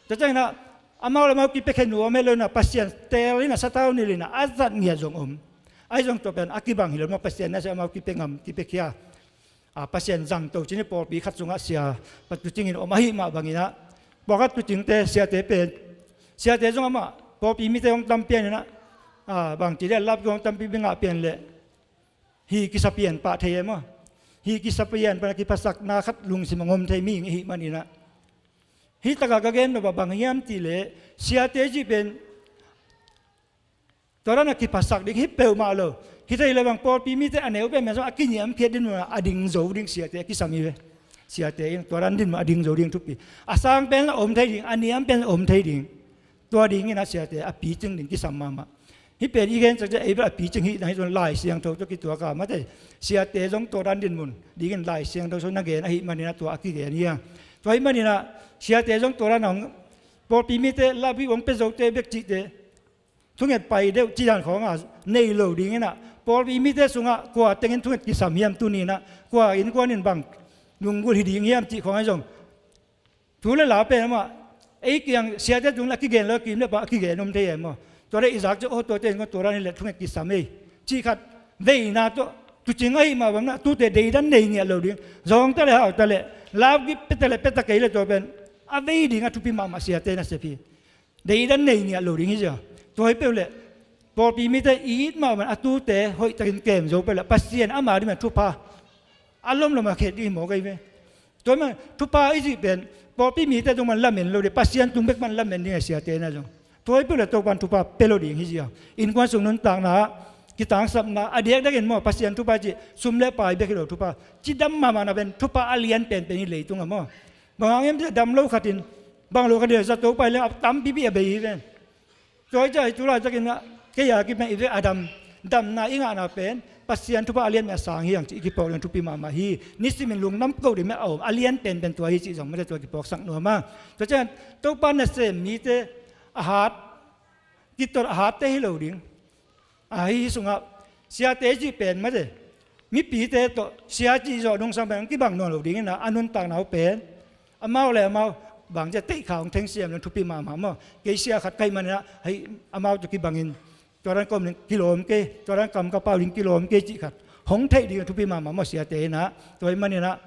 Tua ciang inah amau le amau kipiakhia nuam hi lo inah Pasian teel inah satau nilh inah a zat ngiat zong om. Ahi zong tua pen a kibang hi lo maw, Pasian nasem amau kipia ngam, kipiakhia. A, Pasian zangto cih ni, pawlpi khat sungah sia pa tucing in om ahih mah bang inah, pawlkhat tucingte siate pen, siate zong amah pawlpi mite hong tam pian inah, a, bang ci dia lap hong tampi bek ngah pian leh hih kisa pian pah thei e maw. Hih kisa pian pan a kiphasakna khat lungsim a ngom thei mi ahih man inah. Hih takah ka gen nop ah bang hiam cih leh siate cih pen tua dan a kiphasak ding hi peuhmah lo. Hi thei le bang pawlpi mite a neu pen mah zong a kiniamkhiat ding mun ah a ding zo ding siate a kisam hi ve. Siate in tua dan din mun a ding zo ding thupi. A sang pen a om thei ding, a niam pen a om thei ding. Tua ding inah siate a picing ding kisam mahmah. Hih pen i gen ciang ei bel a picing hi dang hi zong Lai Siangtho tawh kituak a mate. Siate zong tua dan din mun ding in Lai Siangtho sung na gen ahih man inah tua a kigen hi a. Tua ahih man inah siate zong tua dan a hong pawlpi mite lap hih hong pia zote bek cihte thunget pai deuh cih dan khawng a nei lo ding inah, pawlpi mite sungah kua teng in thunget kisam hiam tuni inah, kua innkuan in bang lunggulh hi ding hiam cih khawng ahi zong, thu le la pen amah ei kiang siate tung le a kigen lo, kim le pah a kigen om thei e maw. Tua le i zak ciang aw tuate innkuan tua dan hi leh thunget kisam ei cih khat veina tawh tucing ahih mah bang inah tute deidan nei ngiat lo ding. Zawng ta le hau ta le, lap gip pia ta le pia ta kei le tua pen a vei ding a thupi mahmah siate nasep hi. Deidan nei ngiat lo ding hi zia. Tua hi peuh leh pawlpi mite it mahmah a tute hoihtakin kem zo peuh leh Pasian ama ding mah thupha a lomlom a khet ding hi mawk ahi ve. Tua mah thupha i cih pen pawlpi mite tung man lamen lo ding, Pasian tung bek man lamen ding a siate na zong. Tua hi peuh leh Topan thupha pia lo ding hi zia. Innkuan sung nuntakna ah kitangsapna a diakdiakin maw, Pasian thupha cih sum le pai bek hi lo thupha. Cidam mahmahna pen thupha a lian penpen hi leitung ah maw. Bang hang hiam cih leh dam lo khat in bang lo khat in zato pai leng a tampipi a bei hi ven. Tua hi ciah hi tu laitakin ah kei a kipan i ve a dam, damna i ngahna pen Pasian thupha a lian mah a sang hi ang cih i kiphawk leng thupi mahmah hi. Nisimin lungdam ko ding mah a om, a lian penpen tua hi cih zong mate tua kiphawksak nuam a. Tua ciang Topa nasem mite a hat, kitot a hatte hi lo ding. Ahi sungah siate cih pen mate, mipite tawh sia cih zawh nungsang pen kibang nawn lo ding inah a nuntakna uh pen amau le amau bang ciah teihkha hong thengsiam le thupi mahmah maw. Kei sia khat ka hih man inah hei amau tawh kibangin tua dan ka om ding kilawm kei, tua dan kam ka pau ding kilawm kei cih khat hong theih ding thupi mahmah maw siate inah. Tua hih man inah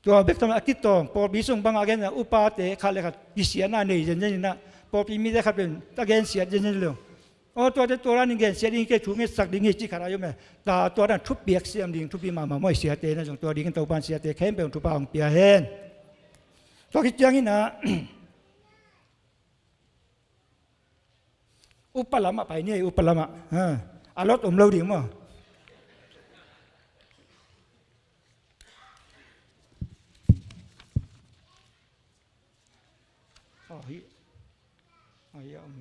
tua bek tham a kitawng pawlpi sung bangah a gen a upate khat le khat kisiatna nei zenzen inah pawlpi mite khat pen a gensiat zenzen lo. Aw tuate tua dan in gensiat ding hi kei, thu ngetsak ding hi cih khat a om e. Ta tua dan thupiak siam ding thupi mahmah maw siate na zong, tua dingin Topan siate khempeuh thupha hong pia hen. Tua khit ciangin ah upa lamah pai ni, upa lamah. Ha. A lot om lo ding maw. Oh, hi. Oh, hi, um.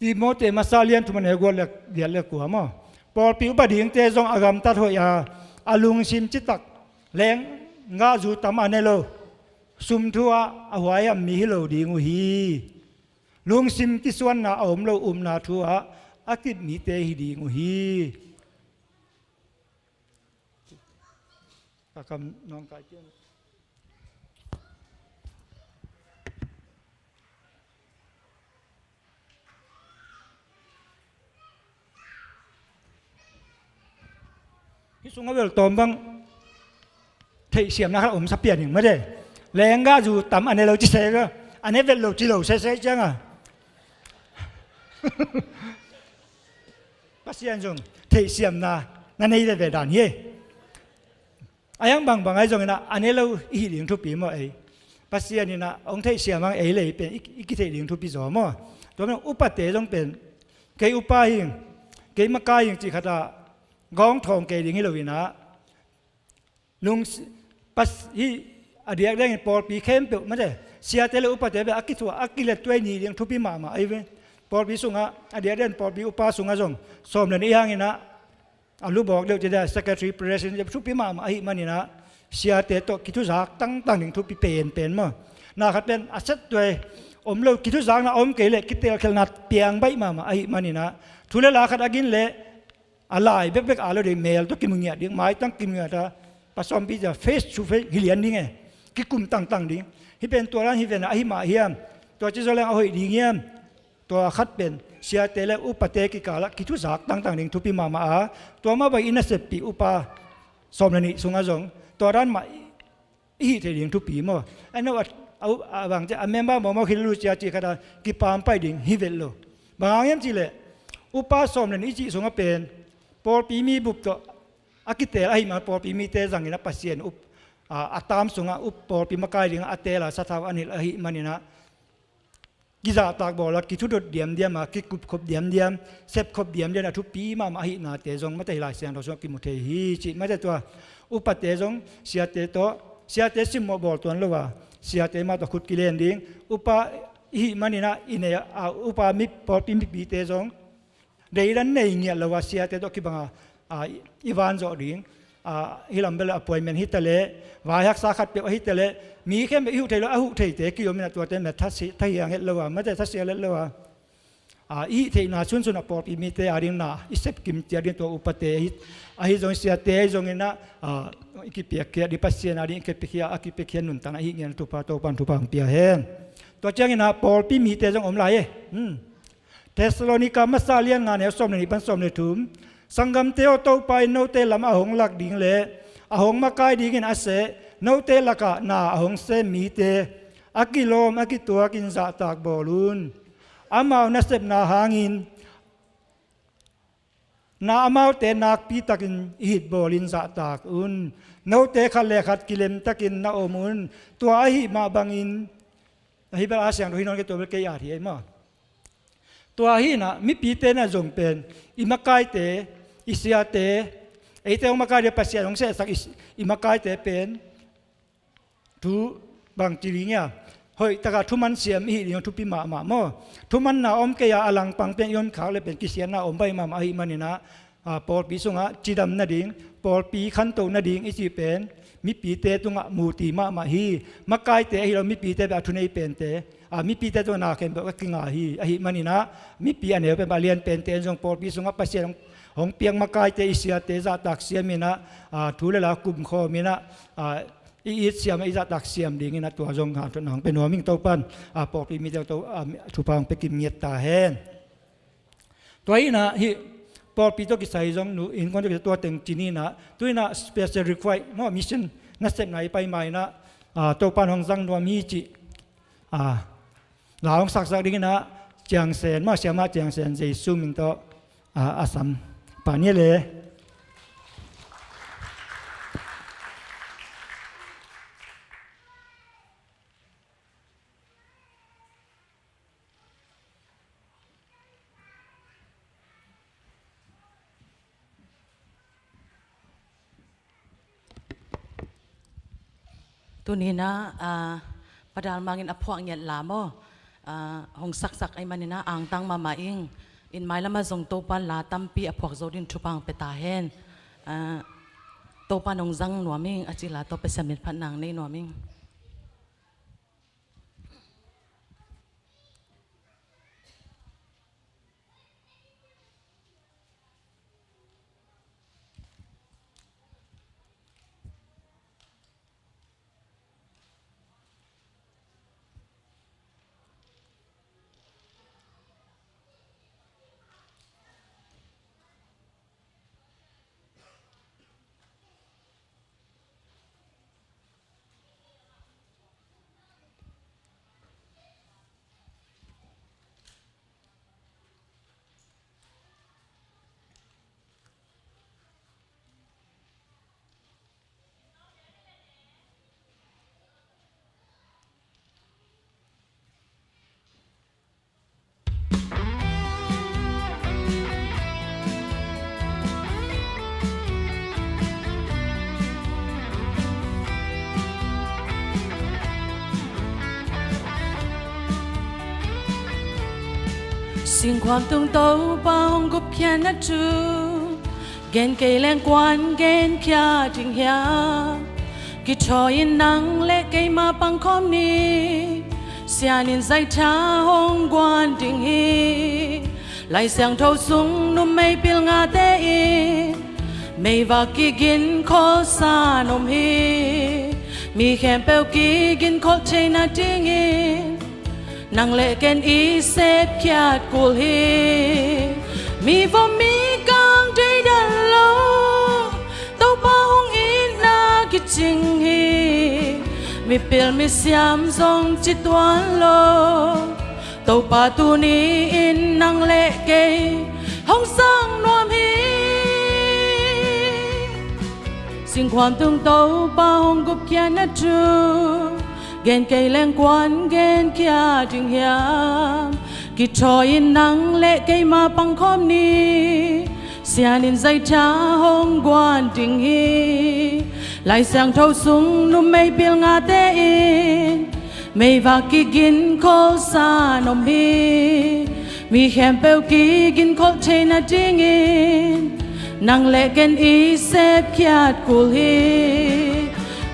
Timote masa lian thum a neu giat le kua maw. Pawlpi upa dingte zong a gamtat hoih a, a lungsim citak leng ngahzu tam a ne lo, sum thu ah a huaiam mi hi lo ding uh hi. Lungsim kisuanna a om lo upna thu ah a kip mite hi ding uh hi. Ka kam nawngkai pian. Hih sungah bel tawm bang theihsiamna khat om sa pian ing mate. Lengga zu tam a ne lo ci se ve. A ne vet lo ci lo sese cianga Pasian zong theihsiamna na nei veve dan hi. A yang bangbang ahi zongin ah a ne lo i hih ding thupi maw ei? Pasian in ah hong theihsiam hang ei lei pen i, i kitheih ding thupi zaw maw? Tua manin upate zong pen kei upa hing, kei makai hing cih khatah gawng thawng kei ding hi loin ah lung pas hih a diakdiakin pawlpi khempeuh mate siate le upate bel a kithuah a kilet tuai ni ding thupi mahmah ahi ve. Pawlpi sungah a diakdiakin pawlpi upa sungah zong sawm le nih hangin ah a lubawk deuh ci dia secretary president thupi mahmah ahih maninah siate tawh kithuzak tangtang ding thupi penpen maw? Na khat pen a set tuai om lo, kithuzakna om kei leh kitelkhelna piang baih mahmah ahih maninah thu le la khat a gin leh a lai bekbek a lo ding, mel tawh kimu ngiat ding, maitang kimu ngiat a, pasawmpi cia face to face hi lian ding e, kikum tangtang ding. Hih pen tua dan hi ven a, ahi mah hiam? Tua ci zaw leng a hoih ding hiam? Tua khat pen siate le upate kikalah kithuzak tangtang ding thupi mahmah a, tua mah bang i naseppih upa sawm le nih sungah zong tua dan mah i hih thei ding thupi maw? A no a, a, a bang cia a member mawkmawk hi lulu cia cih khat a kipampai ding hi vet lo. Bang hang hiam cihleh upa sawm le nih i cih sungah pen pawlpi mi bup tawh a kitel ahih man pawlpi mite zangin a Pasian up a, a tam sungah up pawlpi makai dingah a tela sathau a nilh ahih maninah kizahtak bawl a, kithudot diamdiam a, kikupkhop diamdiam, sepkhop diamdiam a thupi mahmah ahihnate zong mate hih Lai Siangtho sungah kimu thei hi cih mate tua upate zong siate tawh, siate simmawh bawl tuan lo a, siate mah tawh khut kilen ding, upa ihih maninah i nei a, upa mi, pawlpi mipite zong deidan nei ngiat lo a siate tawh kibang a, a, i van zawh ding. A, hih lam bel appointment hi taleh, vai haksa khat peuh ahi taleh, mi khempeuh i huh thei lo a huh theite kiomin a tuate mah thasia, thasia het lo a, mate thasia let lo a. A, i hih theihna sunsun a pawlpi mite a ding na i sepkim ciat ding tua upate ahi, ahi zong siate ahi zongin ah, a, i kipiakkhiat ding Pasian a ding i kipiakkhiat, a kipiakkhiat nuntakna i hih ngiat thupha Topan thupha hong pia hen. Tua ciangin ah pawlpi mite zong om lai e. Hmm. Thessalonika masa lian nga neu sawm le nih pan sawm le thum. Sanggamte aw, Topa in note lamah a hong lak ding le a hong makai dingin a seh, note lakah na a hong sem mite a kilawm a kituakin zahtak bawl un. Amau nasepna hangin na amaute nakpitakin i hit bawlin zahtak un. Note khat le khat kilemtakin na om un. Tua ahih mah bangin, ahi bel a siang tua hi nawn kei, tua bel kei at hi ei maw? Tua hi inah mipite na zong pen i makaite, i siate, eite hong makaite, Pasian hong sehsak i, i makaite pen thu bangci ding ia, hoih takah thuman siam i hih ding thupi mahmah maw? Thumanna om kei a, a langpang pen i om khak le pen kisiatna om baih mahmah ahih maninah, a, pawlpi sungah cidam nading, pawlpi khanto nading i cih pen mipite tungah muti mahmah hi. Makaite ahi lo, mipite beh a thunei pente, a, mipite tungah na khempeuh a kinga hi. Ahih maninah mipi a neu pen beh a lian pente in zong pawlpi sungah Pasian hong, hong piak makaite, i siate zahtak siaminah, a, thu le la kumkhawminah, a, i it siam a, i zahtak siam dinginah tua zong hanthotna hong pia nuam ing. Topan, a, pawlpi mite to, a, thupha hong pia kim ngiat ta hen. Tua inah hih pawlpi tawh kisai zong, nu innkuan tawh kisai tua teng ci ni inah, tu inah special request maw, mission nasepna i pai ma inah, a, Topan hong zang nuam hi cih, a, la hong saksak dinginah Ciang Sen maw, Siamah Ciang Sen Jesu min tawh, a, a sam pa ni le. Tuni inah, a, Pa Dal Mang in a phuah ngiat la maw, a, hong saksak ahih maninah angtang mahmah ing. In mailamah zong Topan la tampi a phuak zo ding thupha hong pia ta hen. A, Topan hong zang nuam ing, a cih la tawh Pasian min phat nang nei nuam ing. Singkhuam tung Topa hong gupkhiatna thu gen kei leng kuan genkhia ding hiam? Kithawi-in nang le keima pangkhawm ni. Sian in zaitha hong guan ding hi. Lai Siangtho sung numei pilngate in meivak kiginkholsa nuam hi. Mi khempeuh kiginkholh theihna dingin nang le ken i sepkhiat kul hi. Mi vom mi kang deidan lo, Topa hong itna kicing hi. Mipil misiam zong ci tuan lo, Topa tuni-in nang le kei hong zang nuam hi. Singkhuam tung Topa hong gupkhiatna thu gen kei leng kuan genkhia ding hiam? Kithawi-in nang le keima pangkhawm ni. Sian in zaitha hong guan ding hi. Lai Siangtho sung numei pilngate in meivak kiginkholsa nuam hi. Mi khempeuh kiginkholh theihna dingin nang le ken i sepkhiat kul hi.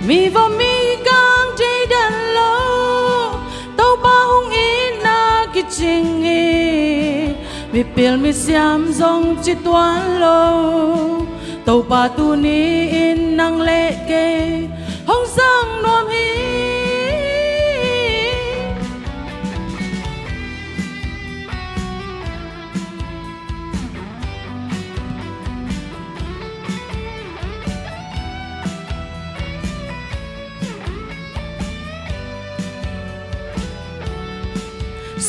Mi vom mi kang deidan lo, Topa hong itna kicing hi. Mipil misiam zong ci tuan lo, Topa tuni-in nang le kei hong zang nuam hi.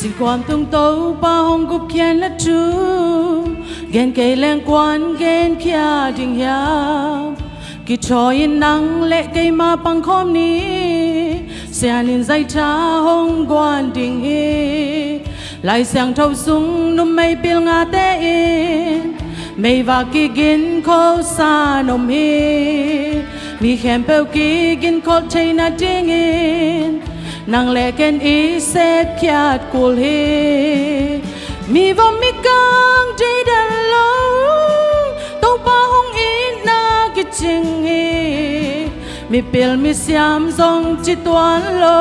Singkhuam tung Topa hong gupkhiatna thu gen kei leng kuan genkhia ding hiam? Kithawi-in nang le keima pangkhawm ni. Sian in zaitha hong guan ding hi. Lai Siangtho sung numei pilngate in meivak kiginkholsa nuam hi. Mi khempeuh kiginkholh theihna dingin nang le ken i sepkhiat kul hi. Mi vom mi kang deidan lo, Topa hong itna kicing hi. Mipil misiam zong ci tuan lo,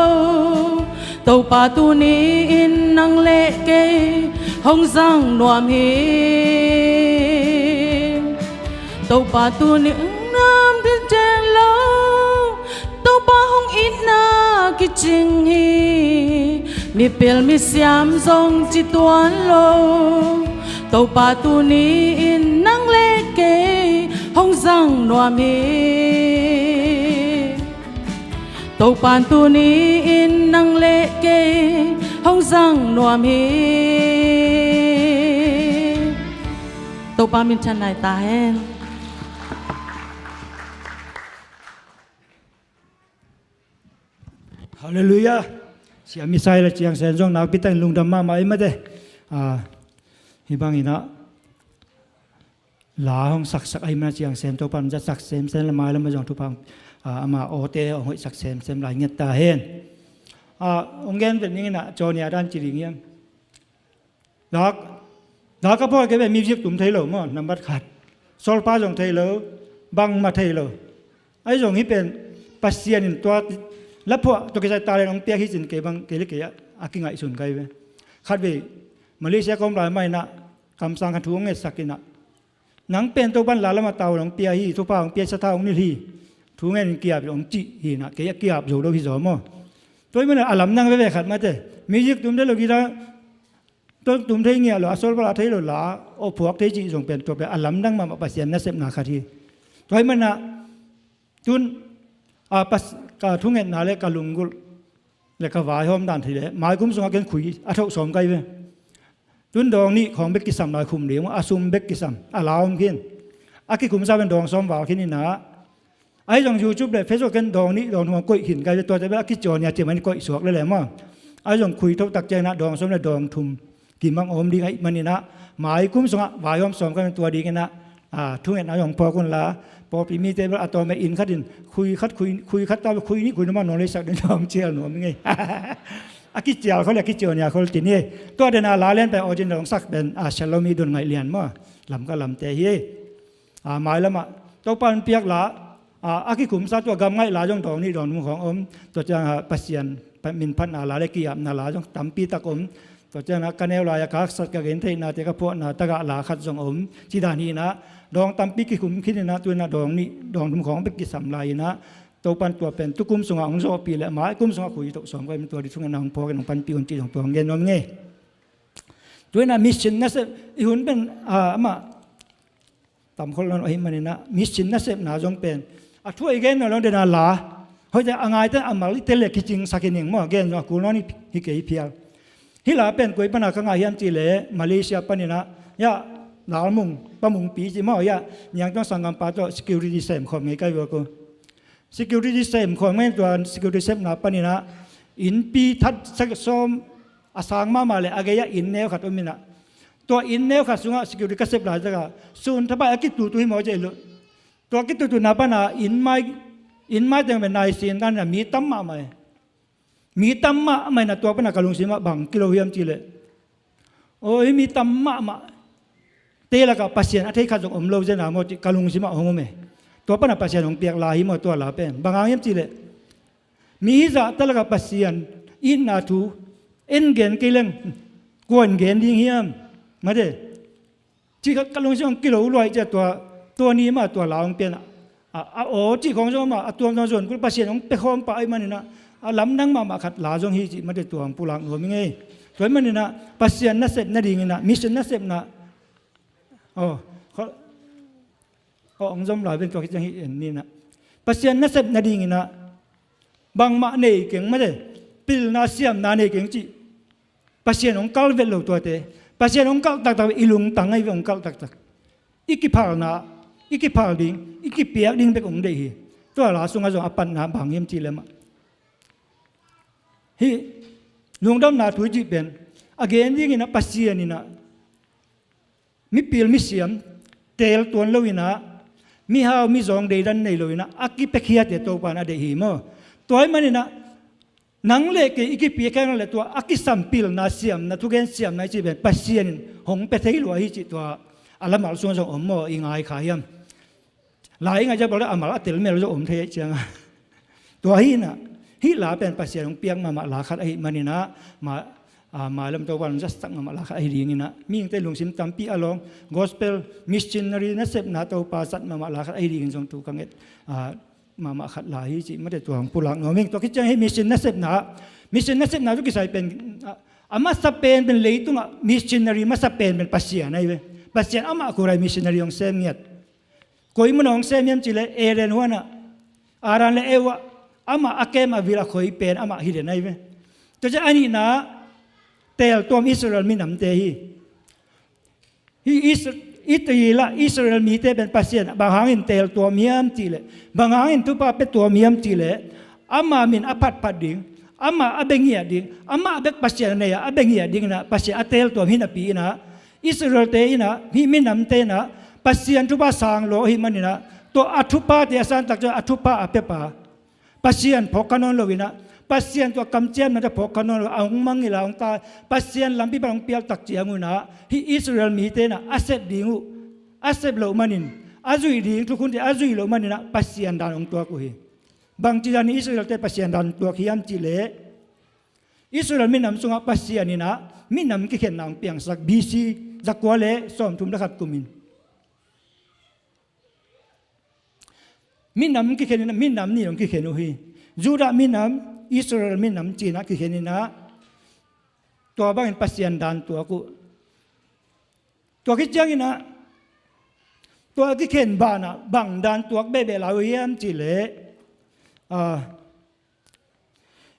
Topa tuni-in nang le kei hong zang nuam hi. Topa tuni-in nam deidan lo, Topa hong itna kicing hi. Mipil misiam zong ci tuan lo, Topa tuni-in nang le kei hong zang nuam hi. Topa tuni-in nang le kei hong zang nuam hi. Topa minthanna hi ta hen. Halleluiah. Sia Misael Ciang Sen zong nakpi takin lungdam mahmah ei mate. Ah, hih bangin ah la hong saksak ahih manin Ciang Sen Topa in zatsak semsem, la mai lamah zong thupha hong, ah, ama awte hong hoihsak semsem lai ngiat ta hen. Ah, hong gen vet ning in ah, Johnny a dan ci ding hiam? La, la ka phuak kei ve, music tum thei lo maw, nambat khat. Solfa zong thei lo, bangmah thei lo. Ahi zong hih pen Pasian in tua la phuak tawh kisai talent hong piak hi cin kei bang, kei le kei a, a kingaihsun kai ve. Khatvei Malaysia ka om lai mah in ah, kamsang khat thu hong ngetsak in ah, nang pen Topa in la lamah talent hong pia hi, thupha hong pia, satha hong nilh hi, thu ngen in ki-ap in hong cih hi in ah, kei a ki-ap zo lo hi zaw maw. Tua ahih manin a lamdang veve khat mate. Music tum thei lo, guitar tua tum thei ngiat lo, a solfa la thei lo, la aw phuak thei cih zong pen, tua pen a lamdang mahmah Pasian nasepna khat hi. Tua ahih manin ah tun, a, Pas-, ka thungetna le ka lunggulh le ka vaihawm dan thei le, mai kum sungah ken khui a thoh sawm kai ve. Tun dawng nih khawng bek kisam lai, khum ding a sum bek kisam, a la om khin. A kikhumsa pen dawng sawm val khin in ah, ahi zong YouTube le Facebook ken dawng nih dawng thum koih khin kai ve, tuate bel a kicaw nia ciang manin koih suak lel e maw. Ahi zong khui thoh tak ciangin ah dawng sawm le dawng thum kim bang om ding ahih manin ah, mai kum sungah vaihawm sawm kai ve, tua dingin ah, ah, thungetna zong phawk un la, pawlpi mite bel a tawm e, inn khat in khui khat, khui, khui khat ta, khui nih, khui thum a nong leisak ding tawm cial nuam ing ei. A kicial khol, a kicial nia khol ti ni. Tua dena la lian pen original hong sak pen a Shalom i dun ngaih lian maw. Lamka lamte hi. A, mailamah Topa in piak la, a, a kikhumsa tua gam ngaih la zong dawng nih dawng thum khawng om. Tua ciang a Pasian, pa-, min phatna la le ki-apna la zong tampi tak om. Tua ciang a ka neu lai-a ka haksat ka gentheihnate ka phuahna tagah la khat zong om. Ci dan hi inah dawng tampi kikhum khin inah tu inah dawng nih dawng thum khawng bek kisam lai inah Topan tua pen tukum sungah hong zawhpih le mai kum sungah khui toh sawm ka im tua di thungen hong phawkin hong panpih un cih zong tua hong gen nuam ngei. Tu inah mission nasep i hun pen, ah, amah tamkhol nawn ahih maninah mission nasepna zong pen a thu a i gen nawn lo dena la hoihte a ngaite a mal i tel le kicingsak hi ning maw, gen zong a kul nawn hi kei phial. Hih la pen koi pana ka ngah hiam cihleh Malaysia paninah yah lalmung pamungpi ci maw, yah niangtuang sanggampa tawh security sem khawm ngei kai vua ko. Security sem khawm ngei tua security sepna paninah innpi that sak sawm a sang mahmah le a gei-ah inn neu khat om inah tua inn neu khat sungah security ka sep lai takah sun thapai a kitutu hi maw cei lo. Tua kitutuna pana inn mai, inn mai teng pen nai sin dan inah mi tam mahmah e. Mi tam mahmah inah tua pana ka lungsimah bang kilo hiam cihleh, aw, hih mi tam mahmah te lakah Pasian a thei khat zong om lo zena maw cih ka lungsimah hong om e. Tua pana Pasian hong piak la hi maw tua la pen. Bang hang hiam cihleh mi hizah ta lakah Pasian itna thu en gen kei leng kua in gen ding hiam? Mate. Cih ka, ka lungsim hong kilo luai ciah tua, tua ni mah tua la hong pian a, a, a aw cih khawng zong mah a tuam zong zon kul Pasian hong pia khawm pah ahih maninah a lamdang mahmah khat la zong hi cih mate tua hong pulak nuam hi ngei. Tua ahih maninah Pasian nasep nadinginah mission nasepna, aw, kho-, aw, hong zom lai ven tua khit ciang hi en ninah Pasian nasep nadinginah bangmah nei keng mate, pilna siamna nei keng cih Pasian hong kal vet lo tuate. Pasian hong kal taktak i lungtang ahi ve hong kal taktak. I kiphalna, i kiphal ding, i kipiak ding bek hong deih hi. Tua la sungah zong a patna bang hiam cihleh mah hih lungdamna thu i cih pen a gen dinginah Pasian inah mipil misiam teel tuan lo inah mihau mizawng deidan nei lo inah a kipiakhiate Topa in a deih hi maw. Tua ahih maninah nang le kei i kipiak kei nang le tua a kisam pilna siamna thugen siamna i cih pen Pasian in hong pia thei lua hi cih tua a lamal sungah zong om maw i ngai kha hiam? Lai i ngai ciah bawleh a mal a telmel zong om thei aih cianga. Tua hi inah hih la pen Pasian hong piak mahmah la khat ahih maninah ma, a, mailam Topa in hong zatsak mahmah la khat ahi dinginah mihingte lungsim tampi a lawng gospel missionary nasepna Topa zat mahmah la khat ahi dingin zong tu ka nget, a, mahmah khat la hi cih mate tua hong pulak nuam ing. Tua khit ciang hih mission nasepna, mission nasepna tu kisai pen, a, a masa pen pen leitungah missionary masa pen pen Pasian ahi ve. Pasian amah kurai missionary hong sem ngiat. Koi munah hong sem hiam cihleh Eden huanah Adam le Eva amah a kem a vil a khoi pen amah hi den ahi ve. Tua ciah a nihna teeltuam Israel minamte hi. Hih Is-, Israel ah Israel mite pen Pasian bang hangin teeltuam hiam cihleh, bang hangin thupha pia tuam hiam cihleh, ama min a phatphat ding, ama a bia ngiat ding, ama bek Pasian a nei a a bia ngiat ding inah Pasian a teeltuam hi napi inah Israelte inah hih minamte inah Pasian thupha sang lo ahih maninah tua a thuphate a santak ciah a thupha a piapa Pasian phawk kha nawn lo inah Pasian tua kamciamnate phawk kha nawn lo a hong mangngilh a hong ta Pasian lampi pan hong pialtak ciangun ah hih Israel mite inah a sep ding uh a sep loh manin a zuih ding thukhunte a zuih loh maninah Pasian dan hong tuak uh hi. Bangci dan Israelte Pasian dan tuak hiam cihleh Israel minam sungah Pasian inah minam kikhenna hong piangsak B C zakua le sawmthum le khat kumin. Minam kikhen inah minam nih hong kikhen uh hi. Judah minam, Israel minam cinah kikhen inah tua bangin Pasian dan tuak uh. Tua khit cianginah tua kikhen banah bang dan tuak behbeh lai uh hiam cihleh, ah,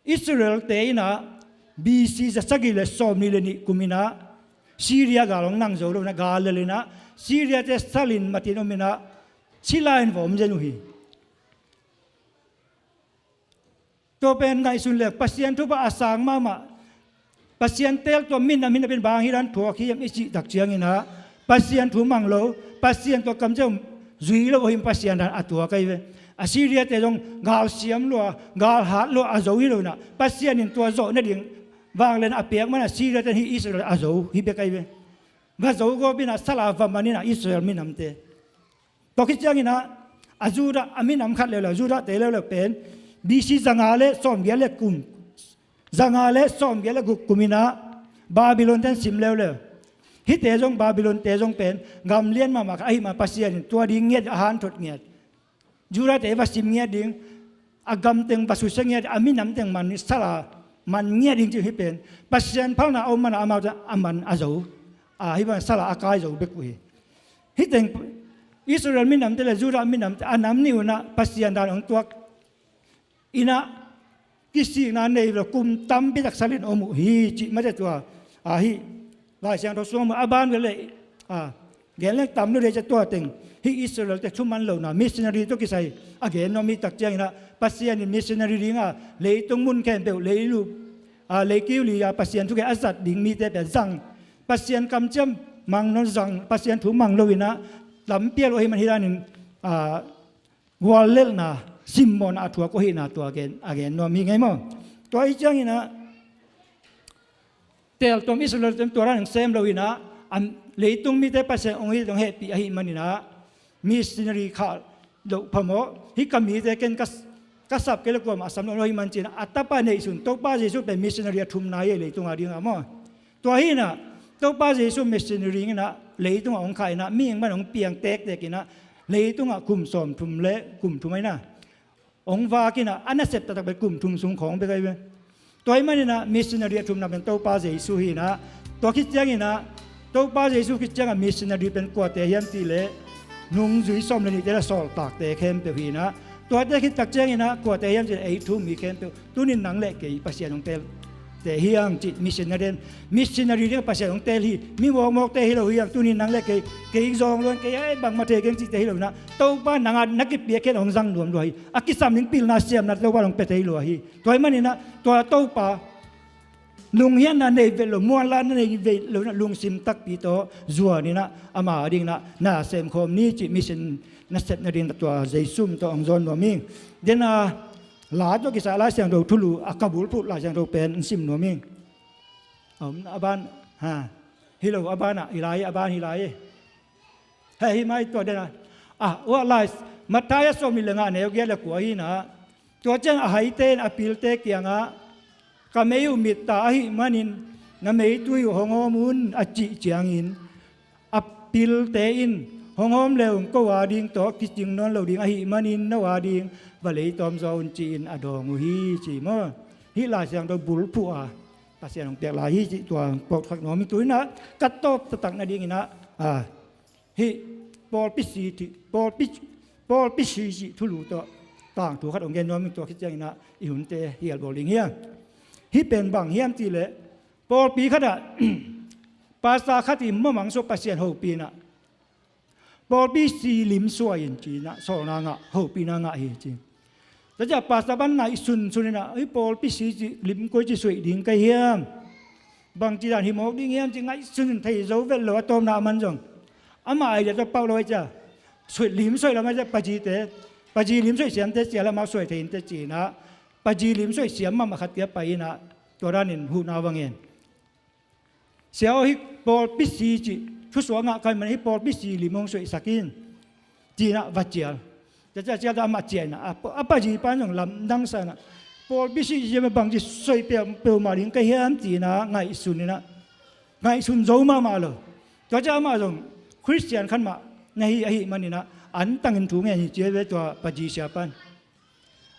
Israelte inah B C za sagih le sawmnih le nih kum inah Syria gal hong nang zo lo inah gal lel inah Syriate salin matin om inah sila in va om zen uh hi. Tua pen ngaihsun le Pasian thupha a sang mahmah Pasian teeltuam minam hi napi in bang hih dan thuak hiam i cih tak cianginah Pasian thu mang lo Pasian tua kamciam zui lo ahi Pasian dan a tuak ahi ve. Assyriate zong gal siam lua gal hat lua a zo hi lo inah Pasian in tua zawh nading Vanglian a piak mana Syria ten hih Israel a zo hi bek ahi ve. Va zo gawp inah sala va man inah Israel minamte. Tua khit cianginah a Judah a minam khat leuleu, Judah te leuleu pen B C zanga le sawmgiat le kum, zanga le sawmgiat le guk kum inah Babylon ten sim leuleu. Hihte zong Babylon te zong pen gam lian mahmah khat ahi mah Pasian in tua ding ngiat a hanthot ngiat. Judah te va sim ngiat ding, a gam teng va susia ngiat, a minam teng man sala man ngiat ding cih hi pen. Pasian phalna a om mana amau a man a zo, a hi bang sala a kai zo bek uh hi. Hih teng Israel minamte le Judah minamte a nam nih unah Pasian dan hong tuak inah kisikna nei lo kum tampi tak salin om uh hi cih mate tua ahi. Lai Siangtho sung a ban ve le a gen leng tam lo dei cia tua teng hih Israel te thuman lohna missionary tawh kisai a gen nuam hi tak cianginah Pasian in missionary dinga leitung mun khempeuh leilup a leikiu li a Pasian thugen a zat ding mite pia zang Pasian kamciam mang non zang Pasian thu mang lo inah lampial uh ahi man hi danin a guallelhna simmawhna a thuak uh ahihna tua gen a gen nuam hi ngei maw? Tua ahi cianginah teltuam Israel tem tua dan sem lo inah leitung mite Pasian ong hi dong hehpih ahi maninah missionary khah loh phamawh hi ka mite ken ka sap kei le kuamah a sam lo ahi man cinah a tapa neihsun Topa Jesu pen missionary a thumna hi leitunga dingah maw? Tua hinah Topa Jesu missionary inah leitungah ong khah inah mihing man ong piang tektek inah leitungah kum sawmthum le kum thum ahinah ong vak inah a nasep taktak pen kum thum sung khawng bek ahi ve. Tua ahi maninah missionary a thumna pen Topa Jesu hinah tua khit cianginah Topa Jesu khit ciangah missionary pen kuate hiam cihleh nungzui sawm le nihte le sawltakte khempeuh hinah tuate khit tak cianginah kuate hiam cihleh ei thu mi khempeuh tunin nang le kei Pasian hong tel te hiang cih missionary, missionary ding Pasian hong tel hi. Mi mawkmawkte hi lo hiang tunin nang le kei, kei zawng luan kei ai bangmah thei keng cihte hi lo inah Topa nangah na kipiak khen hong zang nuam lua hi. A kisam ding pilna siamna Topa hong pia thei lua hi. Tua ahi maninah tua Topa lunghianna nei vet lo muanlana nei vet lo inah lungsim takpi tawh zuan inah ama dinginah na semkhawm ni cih mission nasepna ding tua Jesu tawh hong zawn nuam hi. Dena la tawh kisai Lai Siangtho thulu a ka bulphuh Lai Siangtho pen in sim nuam hi. A ban ha hi lo a banah hi lai a ban hi lai. Hei hi mai tua dena a uah lai Matthai a sawm nih le nga neu giat le kua hinah tua ciang a haite in a pilte kiangah ka mei uh mitta ahi manin na meitui uh hong hawm un a cih ciangin a pilte in hong hawm le ung ko a ding tawh kicing nawn lo ding ahi manin no a ding va leitawm zaw un ci-in a dawng uh hi ci maw? Hih Lai Siangtho bulphuh a Pasian hong piak lai hi cih tua pawt khak nuam hi. Tuinah ka tawp taktak nadinginah a hih pawlpi si cih pawlpi pawlpi si cih thulu tawh tangthu khat hong gen nuam hi. Tua khit cianginah i hunte hial bawl ding hiam? Hih pen bang hiam cihleh pawlpi khatah pasta khat i mamangsuah Pasian hopih inah pawlpi si lim suai in ci inah sawlna ngah hopihna ngah hi ci. Tua ciah pasta ban ngaihsun sun inah hih pawlpi si ci lim koi ci suaih ding ka hiam? Bangci dan hi mawk ding hiam ci ngaihsun in thei zo vet lo a tawpna a man zong amah idea tawh pauh lo ahi cia suaih lim suaih lam ahi cia pajite paji lim suaih siamte cia lamah suaih thei inte ci inah paji lim suaih siam mahmah khat kia pai inah tua danin huhna va ngen. Sia aw hih pawlpi si cih thusuak ngah kai man hih pawlpi si lim hong suaihsak in ci inah va cial. Cia cia cial amah ciah inah a paji pan zong lamdang sa inah pawlpi si cih bangci suaih peuhmah ding ka hiam ci inah ngaihsun inah ngaihsun zo mahmah lo. Tua ciah amah zong Khristian khat mah na hi ahi man inah antangin thu ngen hi cia ve tua paji sia pan.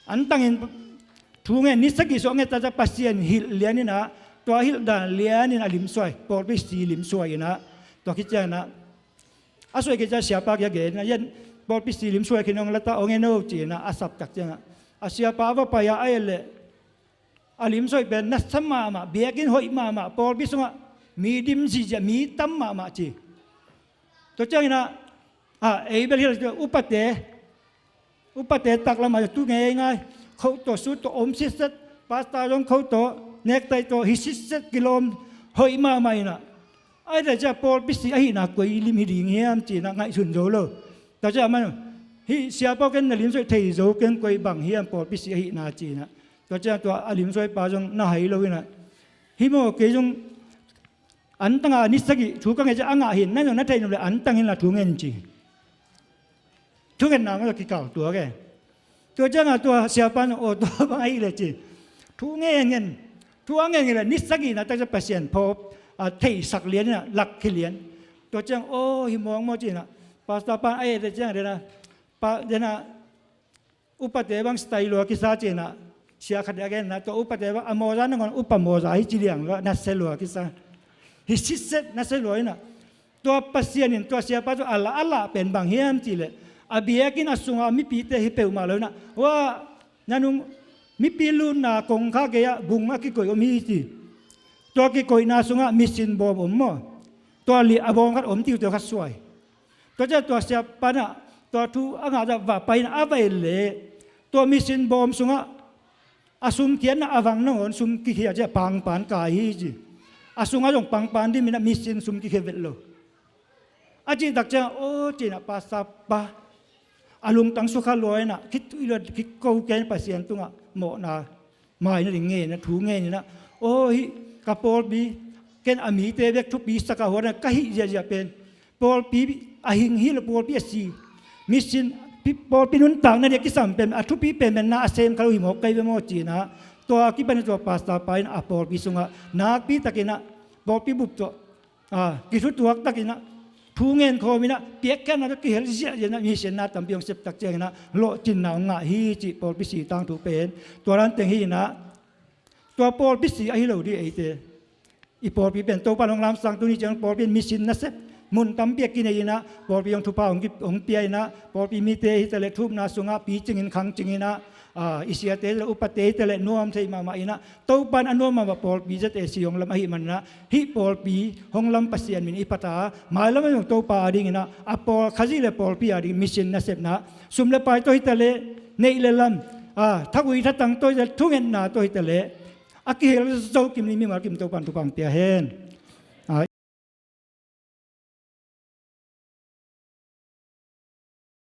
Antangin thu ngen ni sagih suah nget tata Pasian hilh lian inah tua hilh dan lian in a lim suai pawlpi si lim suai inah tua khit ciang inah a suai khit ciang siapa kia gen inah yan pawlpi si lim suai khin hong lata hong en o ci inah a sap tak ciangah a siapa a va pai ah a et leh a lim suai pen nasa mahmah biakinn hoih mahmah pawlpi sungah mi dim zihziah mi tam mahmah ci. Tua ciang inah a ei bel hi lo upate upate taklam ah tu ngeingai khoh tawh sut tawh om sitset pasta zong khoh tawh nektai tawh hi sitset kilawm hoih mahmah inah ai dai cia pawlpi si ahihna koi lim hi ding hiam ci inah ngaihsun zo lo. Tua ciah amah hih siapa ken na lim suaih thei zo ken koi bang hiam pawlpi si ahihna ci inah tua ciang tua a lim suaipa zong na hai lo inah Hi maw, kei zong antanga ni sagih thu ka ngen ciang a ngah hi in, nang zong na theih nop leh antang inla thu ngen ci. Thungetna mah tawh kikal tuak e. Tua ciangah tua siapa in, aw, tua bang ahih leh ci, thu ngen ngen. Thu a ngen ngen leh ni sagihna tak ciang Pasian pho a theihsak lian inah lak hi lian. Tua ciang, aw, hi mawk maw ci inah, pastor pa in a et leh ciang denah, pa denah, upate bang style lua kisa ci inah, sia khat a genna, tua upate bang a mawza nangawn upa mawza hi ci liang lua, nasia lua kisa. Hi sitset, nasia lua inah. Tua Pasian in tua siapa tawh a lah, a lah pen bang hiam cih leh, a biakinn a sungah mipite hi peuhmah lo inah, hua, na nung, mipi lutna kongkhak gei-ah bung a kikoih om hi ci. Tua kikoihna sungah mission bawm om maw. Tua liah a bawm khat om, tiute khat suai. Tua ciang tua siapa inah tua thu a ngah ciang va pai inah a va et leh, tua mission bawm sungah a sum khiatna a vang nangawn sum kikhia ciang pangpan kai hi ci. A sungah zong pangpan dim inah mission sum kikhia vet lo. A cih tak ciang, aw ci inah pastor pa a lungtang sukha lua inah, khitui lua, khiko ken Pasian tungah mawhna mai nading ngen inah, thu ngen inah, aw, hih ka pawlpi, ken a mite bek thupi sak a huat inah ka hih ziahziah pen, pawlpi a hing hi lo, pawlpi a si, mission, pi-, pawlpi nuntakna ding a kisam pen, a thupi pen pen na a sem kha lo hi mawk kei ve maw ci inah, tua kipan tua pastor pa in a pawlpi sungah nakpi tak inah pawlpi bup tawh, a, kithutuak tak inah, thu ngen khawm inah, piakkhiatna tawh kihel ziahziah inah, mission na tampi hong sep tak ciang inah lawhcinna hong ngah hi cih pawlpi si tangthu pen tua dan teng hi inah, tua pawlpi si ahi lo ding eite. I pawlpi pen Topa in hong lamsang, tuni ciang pawlpi in mission nasep mun tampi a kinei inah, pawlpi hong thupha hong ki-, hong pia inah, pawlpi mite hi taleh thu upna sungah picing in khangcing inah, a, i siate hi taleh upate hi taleh nuam thei mahmah inah, Topa in a nuam mahmah pawlpi Z A C hong lam ahih man inah, hih pawlpi hong lam Pasian min i phat a, mailam ah zong Topa ading inah, a pawl Khazih le pawlpi ading mission nasepna, sum le pai tawh hi taleh, neih le lam, a, thagui thatang tawh hi taleh, thungetna tawh hi taleh, a kihel zo kim ni mimal kim Topa in thupha hong pia hen.